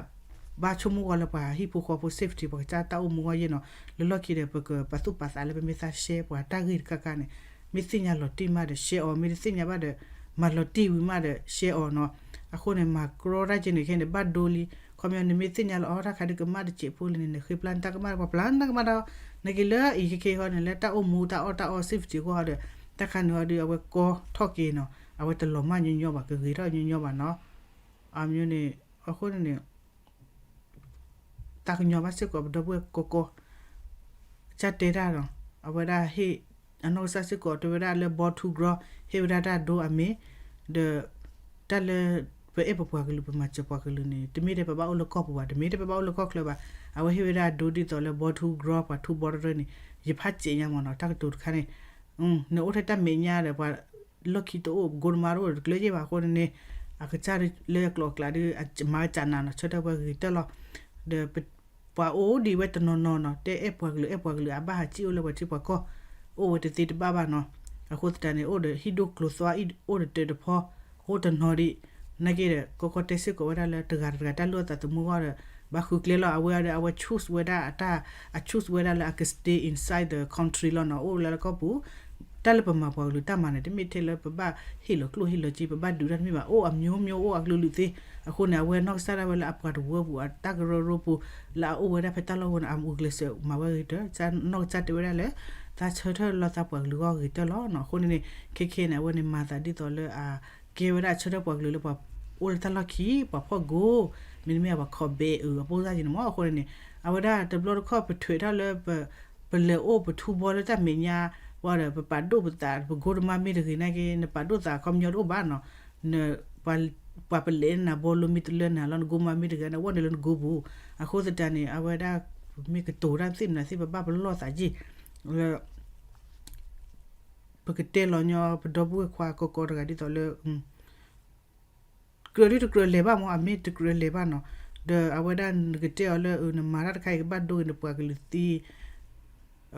ဘၣ်ဆိကမိၣ်ဂီၢ်လၢပှၤဟံၣ်ဖိဃီဖိ safety ပှၤကစၢ်တၢ်အိၣ်မူဂီၢ်ယ့ၢ်နီၤ လၢလီၢ်ခံဒီး ပကပာ်သူၣ်ပာ်သးလၢပမ့ၢ်သး share ပှၤတၢ်ဂ့ၢ်တခါခါန့ၣ် မ့ၢ်သ့ၣ်ညါလီၤတံၢ်မးဒီး share အီၤ မ့ၢ်တသ့ၣ်ညါဘၣ်ဒီး မၤလီၤတံၢ်ဝံၤမးဒီး share အီၤနီၤ အဃိန့ၣ် မၤကြီတၢ်က့န့ၣ် ခဲန့ၣ် ဘၣ်ဒိလံ ခီပညီနမ့ၢ်သ့ၣ်ညါလီၤအီၣ်တၢ်ခါဒုးကမၣ်တစဲးဖိလံန့ၣ် နဃ့ပျၢ်နတၢ်ကမၣ် ပှၤပျၢ်နတၢ်ကမၣ်ဒီး နက့ၤလၢအံၤခဲခဲဃီန့ၣ် လၢတၢ်အိၣ်မူတၢ်အီၣ်တၢ်အီ safety ဃီဒီး တၢ်ခါန့ၣ်ဃီဒုး အဝဲကီထီၣ်က့ၤနီၤ အဝဲတလီၤမၢ်ညီညီဘၣ် ကဂ့ၤထီၣ်ညီညီဘၣ်နီၤ အမ့ၢ်န့ၣ် အဃိန့ၣ်န့ၣ် သးကညီၤဘၣ်စ့ၢ်ကီး ပဒီပုၢ်ဝဲၢ်ကီကီ ကစၢ်တဲတၢ်ဒီး အဝဲဒၣ်ဟ့ၣ် အနီၢ်ကစၢ်စ့ၢ်ကီး တဲဝဲဒၣ်လၢ ဘီထူကရီ ဟ့ၣ်ဝဲဒၣ်တၢ်ဒိအမ့ၢ် ဒီး တၢ်လၢ ပအဲၣ်ပပှၤကလုာ် ပမၤစၢၤပှၤကလုာ်န့ၣ် တမ့ၢ်ထဲပဘၣ်အိၣ်လၢကီၢ်ပူၤဘၣ် တမ့ၢ်ထဲပဘၣ်အိၣ်လၢကီၢ်ချၢဘၣ် အဝဲဟ့ၣ်ဝဲဒၣ်ဒိဒ်သိးလၢ ဘီထူကရီ ပှၤထူဘီတရၢန့ၣ် ယဖးစဲးညါမ့ၢ်နီၤ တၢ်ကတိၤတခါန့ၣ် နအိၣ်ထဲတၢ်မဲာ်ညါဒီး ပှၤလီၢ်ခံတအိၣ် ပကိတမါတအိၣ်တကျၢၤယ့ၢ်ဘၣ်အဃိန့ၣ်န့ၣ် အကစၢ်လၢအကျိၤအကျဲဒုး မၤကစၢ်နၤနီၤ ဆၢထၢၣ်ပှၤဂ့ၤတၢၢ်လီၤ ဒီး ပှၤအိၣ်ဒံးဝဲတနီၤနီၤနီၤ တဲအဲၣ်ပှၤကလုာ်အဲၣ်ပှၤကလုာ် အဘၣ်ဟးစံၣ်အိၣ်လၢပှၤထံပှၤကီၢ် အိၣ်ဝဲတသ့တဘၣ်ဘၣ်နီၤ အဃိသတးန့ၣ် အိၣ်ဒီးဟံၣ်ဒိၣ်ကျိၤသွါ အိၣ်ဒီးတၢၢ်တဖီ အိၣ်တနီၤဒံး နာ်က့ဒီး ကီကီတဲစ့ၢ်ကီးဝဲဒၣ်လၢ တဂၤတဂၤတၢ်လိၣ်အသးသမူအဂီၢ်ဒီး ဘၣ်ဃုကျဲလီၤ အဝဲဒီး အဝဲ choose ဝဲဒၣ်အတၢ် အ choose ဝဲဒၣ်လၢအက stay inside the country လီၤနီၤ အိၣ်လၢကီၢ်ပူၤ တၢ်လၢပမၤပှၤကလုာ်တၢ်မၤန့ၣ် တမ့ၢ်ထဲလၢပဘၣ်ဟ့ၣ်လီၤကျိၣ်ဟ့ၣ်လီၤစ့ ပဘၣ်ဒုးတၢ်တမ့ၢ်ဘၣ် အိၣ်အမျိုးမျိုး အိၣ်အကလုာ်ကလုာ်သ့ အဃိန့ၣ် အဝဲနီၢ်ကစၢ်ဒၣ်ဝဲလၢအပှၤတဝၢပူၤ အတၢ်ကရၢကရိပူၤ လၢအအိၣ်ဝဲဒၣ်ဖဲတၢ်လီၢ်ဝဲန့ၣ် အမူကျဲးစၢးမၤဝဲဂ့ၤတၢၢ် နီၢ်ကစၢ်တဲဝဲဒၣ်လၢ သးဆၢထၢၣ်လီၤသးပှၤကလုာ်ဂီၢ်ဂ့ၤတၢၢ်လီၤနီၤ အဃိန့ၣ်န့ၣ် ခဲခဲန့ၣ် အဝဲန့ၣ်မၤသးဒ်သိးလၢအ ကဲဝဲဒၣ်ဆၢထၢၣ်ပှၤကလုာ်လၢပှၤအိၣ်လၢတၢ်လီၢ်ခံ ပှၤဖီၣ်ကိာ် မ့တမ့ၢ်ပှၤခီၣ်ဘဲအုးအပိၢ်စၢ်က့န့ၣ်မ့ၢ် အဃိန့ၣ်န့ၣ် အဝဲဒၣ်တဘျီတခီၣ်ပထွဲးထီၣ်လၢ ပလဲၤအိၣ်ပထူဘီလၢတၢ်မဲာ်ညါ ဝဲဒီးပပာ်ဒိၣ်ပသး ပကိတမါမ့ၢ်တဂ့ၤနာ်က့ နပာ်ဒိၣ်သးခီပညီတအိၣ်ဘၣ်နီၤ ပှၤပလဲၤနၤဘီလိမ့ၢ်တလၢနၤလီၤ နကိမါမ့ၢ်တဂ့ၤန့ၣ် ဝဲန့ၣ်လၢနကိပူၤ အဃိသတးန့ၣ် အဝဲဒၣ် မ့ၢ်ကတိၤတၢ်သ့ၣ်မနုၤသ့ၣ် ပဘၣ်ပလီၢ်သးက့ လၢ ပကတဲလီၤညီ ပဒီပုၢ်ဝဲၢ်ခွါကီကီတဂၤဒ်သိးလၢ ကြၢးဒုတကြၢးလဲၤဘၣ်မ့ၢ် အမ့ၢ်တကြၢးလဲၤဘၣ်နီၤ ဒီးအဝဲဒၣ်နကတဲအီၤလၢ နမၤတၢ်တခါအံၤကဘၣ်ဒိဂ့ၤနပှၤကလုာ်သံ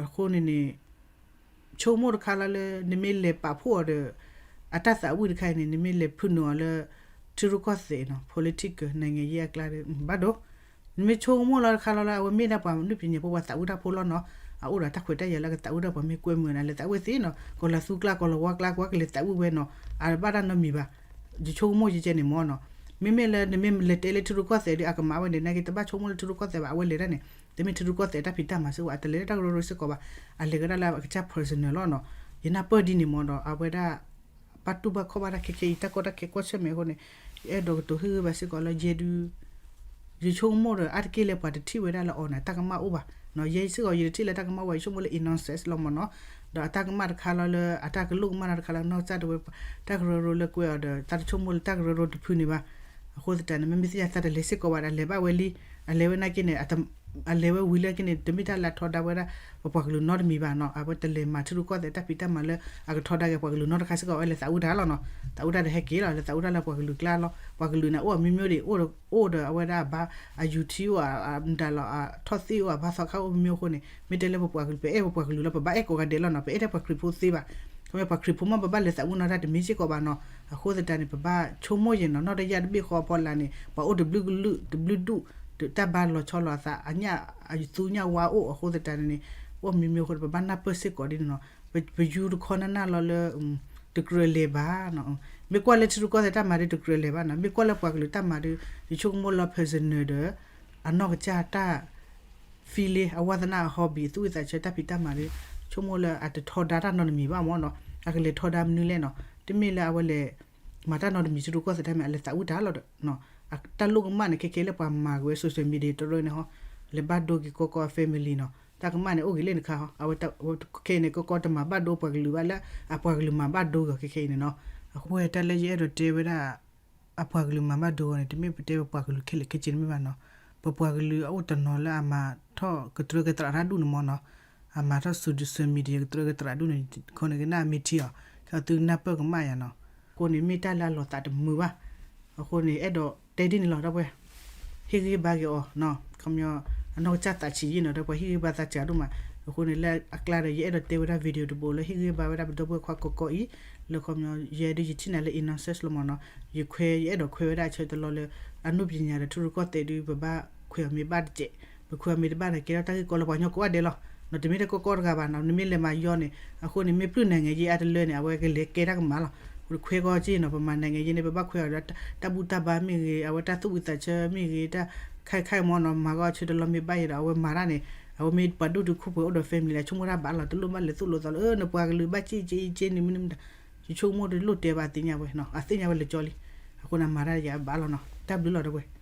အဃိန့ၣ်န့ၣ် ဆိကမိၣ်တခါလၢ်လၢ နမ့ၢ်လဲၤပာ်ဖှိၣ်အီၤဒီး အတၢ်သးဝံၣ်တခါအံၤန့ၣ် နမ့ၢ်လဲၤဖုၣ်နုာ်အီၤလၣ် ထံရူၢ်ကီၢ်သဲးနီၤ political နိုင်ငံရေးအကျါဒီး ဘၣ်ဒိ နမ့ၢ်ဆိကမိၣ်လီၤတခါလီၤလၢ အဝဲမ့ၢ်ဒၣ်ပှၤနုၢ်ပညိၣ်ဖိ ပှၤသးဝံၣ်တၢ်ဖိလီၤနီၤ, အအိၣ်ဒီးတၢ်ခွဲးတၢ်ယာ်လၢကသးဝံၣ်ဒၣ်ပှၤမ့ၢ်ကွဲမုာ်န့ၣ် လဲၤသးဝံၣ်သ့နီၤ, ကီၤလၤသူကျါ ကီၤလၤဝါကျါ ကွၢ်ကလဲၤသးဝံၣ်ဝဲနီၤ, အဘၣ်တၢ်နီတမံၤဘၣ်. ယဆိကမိၣ်ယကဲန့ၣ်မ့ၢ်နီၤ, မ့မ့ၢ်လၢနမ့ၢ်လဲၤတဲလၢ ထံရူၢ်ကီၢ်သဲးဒီး အကမၤဝဲန့ၣ် နာ်က့ တဘၣ်ဆိကမိၣ်လၢထံရူၢ်ကီၢ်သဲးဘၣ်, အဝဲလဲၤဒၣ်န့ၣ် တမ့ၢ်ထံရူၢ်ကီၢ်သဲးတၢ်ဖံးတၢ်မၤစ့ၢ်ကီးဘၣ်, အတလဲၤလၢတၢ်ကရၢကရိစ့ၢ်ကီးဘၣ်, အလဲၤကဒါလၢအကစၢ် personal လီၤနီၤ. ယနၢ်ပၢၢ်ဒ်န့ၣ်မ့ၢ်ဒီး အဝဲဒၣ် ဘၣ်တူၢ်ဘၣ်ခီၣ်ဘၣ်တၢ်ခဲခဲအံၤ တၢ်ကီတၢ်ခဲကွၢ်ဆၢၣ်မဲာ်အဃိန့ၣ်, ယအဲၣ်ဒိးကတိၤဟ့ၣ်ဂံၢ်ဘါစ့ၢ်ကီးလၢယဲဒုး ယဆိကမိၣ်ဒီး အါတက့ၢ်လၢပှၤတထံၣ်ဝဲဒၣ်လၢအီၤန့ၣ် တၢ်ကမၣ်အိၣ်ဘၣ်နီၤ. ယဲစ့ၢ်ကီး ယတထံၣ်လၢတၢ်ကမၣ်အိၣ်ဘၣ်, ယဆိကမိၣ်လၢ innocence လီၤမ့ၢ်နီၤ. ဒီးအတၢ်ကမၣ်တခါလီၤလၢ အတၢ်ကလိၣ်ကမၣ်တၢ်တခါလၢ နီၢ်ကစၢ်တဝဲ တၢ်ကရၢကရိလၢကွဲးအီၤဒီး သးတဆိကမိၣ်လၢတၢ်ကရၢကရိတဖုန့ၣ်ဘၣ်. အဃိသတးန့ၣ် မ့မ့ၢ်သ့ၣ်ညါသးတလဲၤစ့ၢ်ကီးဘၣ်ဒီး အလဲၤဘၣ်ဝဲလံ, အလဲၤဝဲနာ်က့န့ၣ် အလဲၤဝဲဝံၤလၢက့န့ၣ် တမ့ၢ်တၢ်လၢအထီဒါဝဲဒၣ် ပပှၤကလုာ်နီတမံၤဘၣ်နီၤ. အဝဲတလဲၤမၤထံရူၢ်ကီၢ်သဲးတၢ်ဖံးတၢ်မၤလၢ အကထီဒါက့ၤပှၤကလုာ်နီတခါစ့ၢ်ကီး အဝဲလဲၤသးဝံၣ်တၢ်လီၤနီၤ. သးဝံၣ်တၢ်ဒီးဟဲက့ၤလီၤ, လဲၤသးဝံၣ်တၢ်လၢပှၤကလုာ်ကျါလီၤ. ပှၤကလုာ်န့ၣ် အိၣ်အမျိုးမျိုးဒံး, အိၣ်ဒီးအဝဲဒၣ်အဘါ အယူၤထံအိၣ် အမတၤလီၤ အထီၣ်သ့ၣ်အိၣ် အဘါသီခါအိၣ်မျိုးအဃိန့ၣ် မ့ၢ်တဲလၢပပှၤကလုာ် ပအဲၣ်ပပှၤကလုာ်လီၤ, ပဘၣ်အဲၣ်ကိးဂၤဒဲးလီၤနီၤ. ပအဲၣ်ထဲပှၤခရံာ်ဖိသ့ဘၣ်. ခီမ့ၢ်ပှၤခရံာ်ဖိမ့ၢ်ပဘၣ်လဲၤသးဝံၣ်နီၢ်တၢ်တမ့ၢ်စ့ၢ်ကီးဘၣ်နီၤ. အဃိသတးန့ၣ် ပဘၣ်ဆိကမိၣ်ယဲၢ်နီၤ, နီၢ်တယၢ်တဘ့ၣ်ဃီအဖီလာ်န့ၣ် ပှၤအိၣ်တဘျုးကလုာ် တဘျုးဒူၣ်, တၢ်ဘါလီၤဆီလီၤအသး အညၣ်အသူညၣ်ဝါအိၣ်အဃိသတးန့ၣ်န့ၣ် အိၣ်မျိုးမျိုးအဃိန့ၣ် ပဘၣ်နၢ်ပၢၢ်စ့ၢ်ကီးဒ်န့ၣ်နီၤ. ပယူၤတခီနၢ်နၢ်လီၤလၢ တကြၢးလဲၤဘၣ်နီၤ. မ့ၢ်ကွၢ်လၢထံရူၢ်ကီၢ်သဲးတၢ်မၤဒီးတကြၢးလဲၤဘၣ်နီၤ. မ့ၢ်ကွၢ်လၢပှၤကလုာ်တၢ်မၤဒီး ယဆိကမိၣ်လၢ personal ဒီး အနီၢ်ကစၢ်တၢ် feeling အဝါသနာ အ hobby သူၣ်ဝံၣ်သးဆၢတၢ်ဖံးတၢ်မၤဒီး ဆိကမိၣ်လၢအတထီဒါတၢ်နီတမံၤဘၣ်မ့ၢ်နီၤ. အကလဲၤထီဒါမနုၤလဲၣ်နီၤ. တမ့ၢ်လၢအဝဲလဲၤ မၤတၢ်နီတမံၤ ထံရူၢ်ကီၢ်သဲးတၢ်မၤ အလဲၤသးဝံၣ်တၢ်လီၤဒီး တၢ်လိၣ်ကမၣ်န့ၣ် ခဲခဲလၢပှၤမၤက့ၤဝဲ social media တရၢန့ၣ်ဟီ, လဲၤဘၣ်ဒိက့ၤကီကီ family နီၤ. တၢ်ကမၣ်န့ၣ် အိၣ်ဂ့ၤလၢနခါဟီ, အဝဲခဲအံၤန့ၣ် ကီကီတမၤဘၣ်ဒိပှၤကလုာ်ဘၣ်လၢ အပှၤကလုာ်မၤဘၣ်ဒိဂီၤခဲခဲအံၤန့ၣ်နီၤ. အဃိတၢ်လၢယအဲၣ်ဒိးတဲဝဲဒၣ် အပှၤကလုာ်မၤဘၣ်ဒိဂီၤန့ၣ် တမ့ၢ်ပတဲပပှၤကလုာ်ခဲလၢာ်ခဲဆ့န့ၣ်မ့ၢ်ဘၣ်နီၤ. ပပှၤကလုာ်အအိၣ်တနီၤလၢအမၤထီၣ်ကတြၢကတြးတၢ်ဒူၣ်န့ၣ်မ့ၢ်နီၤ. အမၤထီၣ် social media ကတြၢကတြးဒူၣ်န့ၣ် အဃိန့ၣ် ကနၣ်မ့ၢ်ထံအီၤ ကသုနၢ်ပၢၢ်ကမၣ်ယၤနီၤ. အဃိန့ၣ် မ့ၢ်တၢ်လၢအလီၤသးတမုာ်ဘၣ်. အဃိန့ၣ် အဲၣ်ဒိးတဲဒ်န့ၣ်လီၤ ဒီပုၢ်ဝဲၢ်, ဟ့ၣ်ဂံၢ်ဘါက့ၤအီၤ, ခီပညီ အနီၢ်ကစၢ်သးဆံးယံာ်နီၤ ဒီပုၢ်ဝဲၢ် ဟ့ၣ်ဂံၢ်ဘါသးစၢ်ဒိၣ်မး. အဃိန့ၣ် လၢအကျါဒီး ယအဲၣ်ဒိးတဲဝဲဒၣ် video တဘိလၢ ဟ့ၣ်ဂံၢ်ဘါဝဲဒၣ်ပဒီပုၢ်ဝဲၢ်ခွါကီကီအံၤ, လၢခီပညီ ယဲဒုးယထံၣ်နၤလၢ innocence လီၤမ့ၢ်နီၤ. ယခွဲ ယအဲၣ်ဒိးခွဲဝဲဒၣ်အဆၢတလီၢ်လၢ အနုပညာဒီးထံရူၢ်ကီၢ်သဲးဒုး ပဘၣ်ခွဲးအီၤမ့ၢ်ဘၣ်တစဲး, ပခွဲးအီၤမ့ၢ်တဘၣ်န့ၣ် ကဲထီၣ်တၢ်ဂ့ၢ်ကီလၢပှၤကညီကိးဂၤဒဲးလီၤ. နတမ့ၢ်ထဲကီကီတဂၤဘၣ်နီၤ, နမ့ၢ်လဲၤမၤယီန့ၣ် အဃိန့ၣ် မ့ၢ်ပျုၢ် နိုင်ငံရေး အါတလၢန့ၣ် အဝဲကလဲၤကဲတၢ်ကမၣ်လီၤ. ခွဲးကီက့နီၤ, ပမၤ နိုင်ငံရေး န့ၣ် ပဘၣ်ခွဲးအီၤဒီး တၢ်ဘူၣ်တၢ်ဘါမ့ၢ်ဂ့ၤ, အဝဲတၢ်သူၣ်ဝံသးဆၢမ့ၢ်ဂ့ၤ, တၢ်ခဲခါမ့ၢ်နီၤ, မၤကီအဆၢတလီၢ်မ့ၢ်ဘၣ်ယဲဒီး အဝဲမၤတၢ်န့ၣ် အဝဲမ့ၢ်ပှၤဒိၣ်တုာ်ခိၣ်ပှဲၤအိၣ်ဒီး family လၢ ဆိကမိၣ်တၢ်ဘၣ်လီၤ, တလိၣ်ဘၣ်လဲၤသိၣ်လိသးလၢ နပှၤကလုာ်ဘၣ်စ့ၢ်ကီးက့ နမ့ၢ် ယဆိကမိၣ်တလိၣ်တဲဘၣ် အသ့ၣ်ညါဝဲ, အသ့ၣ်ညါဝဲလၢာ်ကၠီလံ. အဃိန့ၣ် မၤတၢ်ယၤဘၣ်လီၤနီၤ, တၢ်ဘျုးလီၤ ဒီပုၢ်ဝဲၢ်.